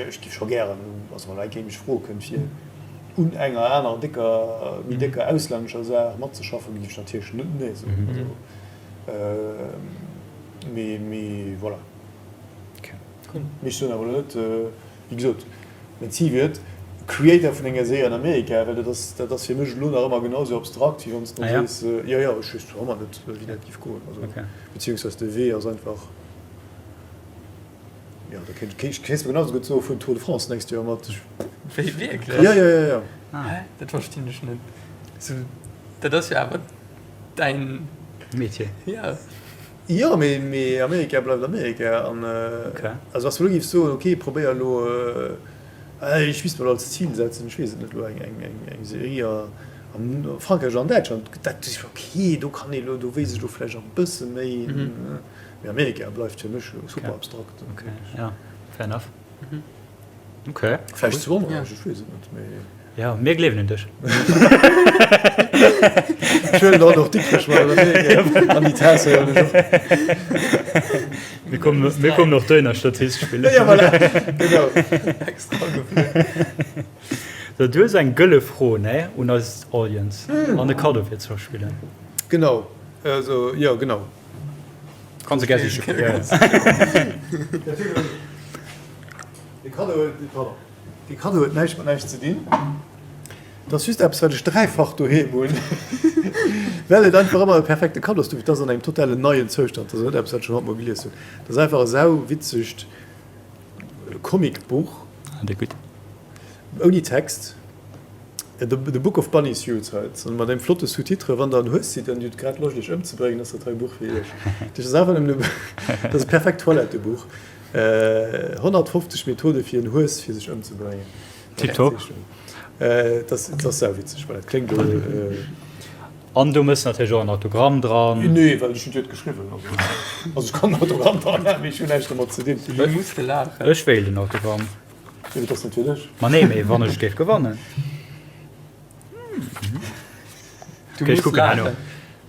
ech giff scho gären, also wann eng Kéier mech froe kënnt fir un enger aner décker, méi décker auslännescher Saach matzeschaffen, giff ech natierlech net nee soen. Also mee mee voilà. Mee ech soen awer elo net. Wéi gesot, mäin Zil wier et, Creator vun enger Serie an Amerika, well dat ass, dat ass fir mech elo nach ëmmer genau esou abstrakt, wéi wann s de mer sees, jo, jo, ech weess nach ëmmer net, wéi dat géif goen. Also, beziehungsweise de Wee ass einfach, jo, da kéint ech, kéints mer genau esou gutt soen, fuer den Tour de France d'nächst Joer mat. Wéi, wierklech? Jo, jo, jo, jo. Hä? Dat verstinn ech net. Sou, dat ass jo awer däin. Metier. Jo. Jo, mee Amerika bleift Amerika. An also wann s du elo géifs soen, ok, probéier elo, ech misst mer elo als Zil setzen, ech weess et net, elo eng Serie a Frankräich oder an Däitschland, dat ok, do kann ee elo, do weess ech elo vläicht nach e bësse méi. Mee Amerika bleift fir mech super abstrakt. Ok, jo, fair enough. Ok. Vläicht zu Onrecht, ech weess et net, mee. Jo, mir gleewen un dech. Ech huelen haut och Dikrech mat an Amerika, an déi Taass huelen ech och. Mir kommen, mir kommen och dohinner Statist spillen. Ja, voilà, genau. Extra geflunn. So, du hues eng gëlle Fro, ne, un eis Audience an e Kaddo fir d'Schauspiller. Genau, also, jo, genau. Kanns e gär sichen. De Kaddo, pardon. Dee Kaddo huet näischt mat näischt ze dinn. Et ass just eppes, wat ech dräifach doheem hunn, well et einfach ëmmer e perfekte Kaddo ass. Et ass an engem totalen neien Zoustand. Dat ass net eppes, wat ech schonn hunnertmol gelies hunn. Dat ass einfach e sauwitzegt Comicbuch ouni Text, The Book of Bunny Suicides, an mat engem flotte Sous-titre. Wann Der en Hues sidd an Dir hutt grad Loscht, Iech ëmzebréngen, ass dat hei e Buch fir Iech. Dat ass einfach nëmmen e, dat ass e perfekt Toilettebuch. 150 Methode fir en Hues fir sech ëmzebréngen. Tiptop. Dat ass sauwitzeg, well dat kléngt elo. An do mëss natierlech och en Autogramm dran. Nee, well ech hunn et geschriwwen. Also ech kann en Autogramm dran maachen, mee ech hunn näischt domat ze dinn. Du muss de laachen. Ech wéilt en Autogramm. Jo, mee dat ass net fir dech. Ma nee, mee wann ech géif gewannen. Du Okay, ech muss kucken herno. laachen.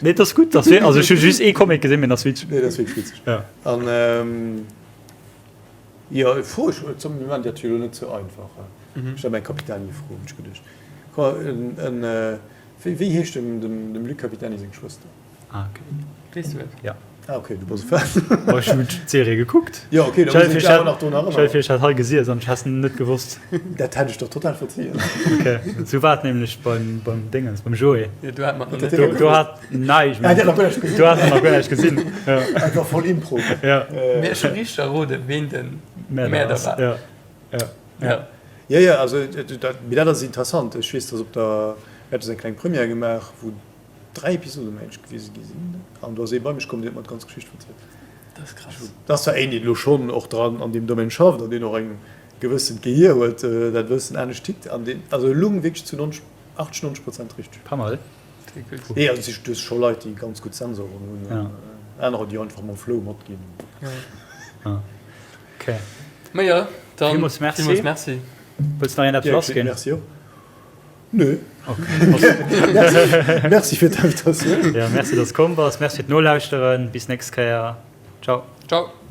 Nee, dat ass gutt. Dat ass, also ech hu just ee Comic gesinn, mee dat ass witzeg. Nee, dat ass wierklech witzeg. Ja. An ähm. Jo, Fro, ech, mir maachen dat jo elo net sou einfach. Ech hat eng Capitani-Fro, hunn ech geduecht. En, wéi heescht dem, dem Luc Capitani seng Schwëster? Ah, okay. Weess du et? Ja. Ah, okay, du bass e Fan. Oh, ech hunn d'Serie gekuckt. Jo, okay, da muss ech mech awer nach drun erënneren. Stell dir vir, ech hätt hei gesiess an ech häss net gewosst. Dat hätt ech der total verzien. Okay, sou war et nämlech beim, beim Dingens, beim Joé. Jo, du hat mer nach net. Do, do hat, nein, ech Ah, der hat nach guer näischt gesinn. Do hat en nach guer näischt gesinn. Ja. Dat war voll Impro. Ja. Mee ech hu richteg erroden, ween de Mäerder war. Ja, ja. Ja. Jo, jo, also dat, mee dat ass interessant. Ech weess, dass op der, mir hate sou eng kleng Première gemaach, wou 3 Episoden mengen ech gewise gi sinn an do ass ee bei mech komm, deen huet mer d'ganz Geschicht verzielt. Dat ass krass. Dat ass zwar een, deen elo schonn och dran an deem Domaine schafft an deen och eng gewëssent Gehier huet, dat e bëssen anescht tickt an deen, also e lung wierklech zu 90, 80, 90 Prozent richteg. Pas mal. Nee, also du hues scho Leit, déi ganz gutt Sensoren hunn an anerer, déi einfach mam Flow matginn. Ok. Ma jo, dann Villmools merci. Villmools merci. Wëlls nach een eppes lassginn? Merci och. Nö. Okay. Merci fir d'Invitatioun. Ja, merci, dass du komm bass. Merci fir d'Nolauschteren. Bis nächst Kéier. Ciao. Ciao.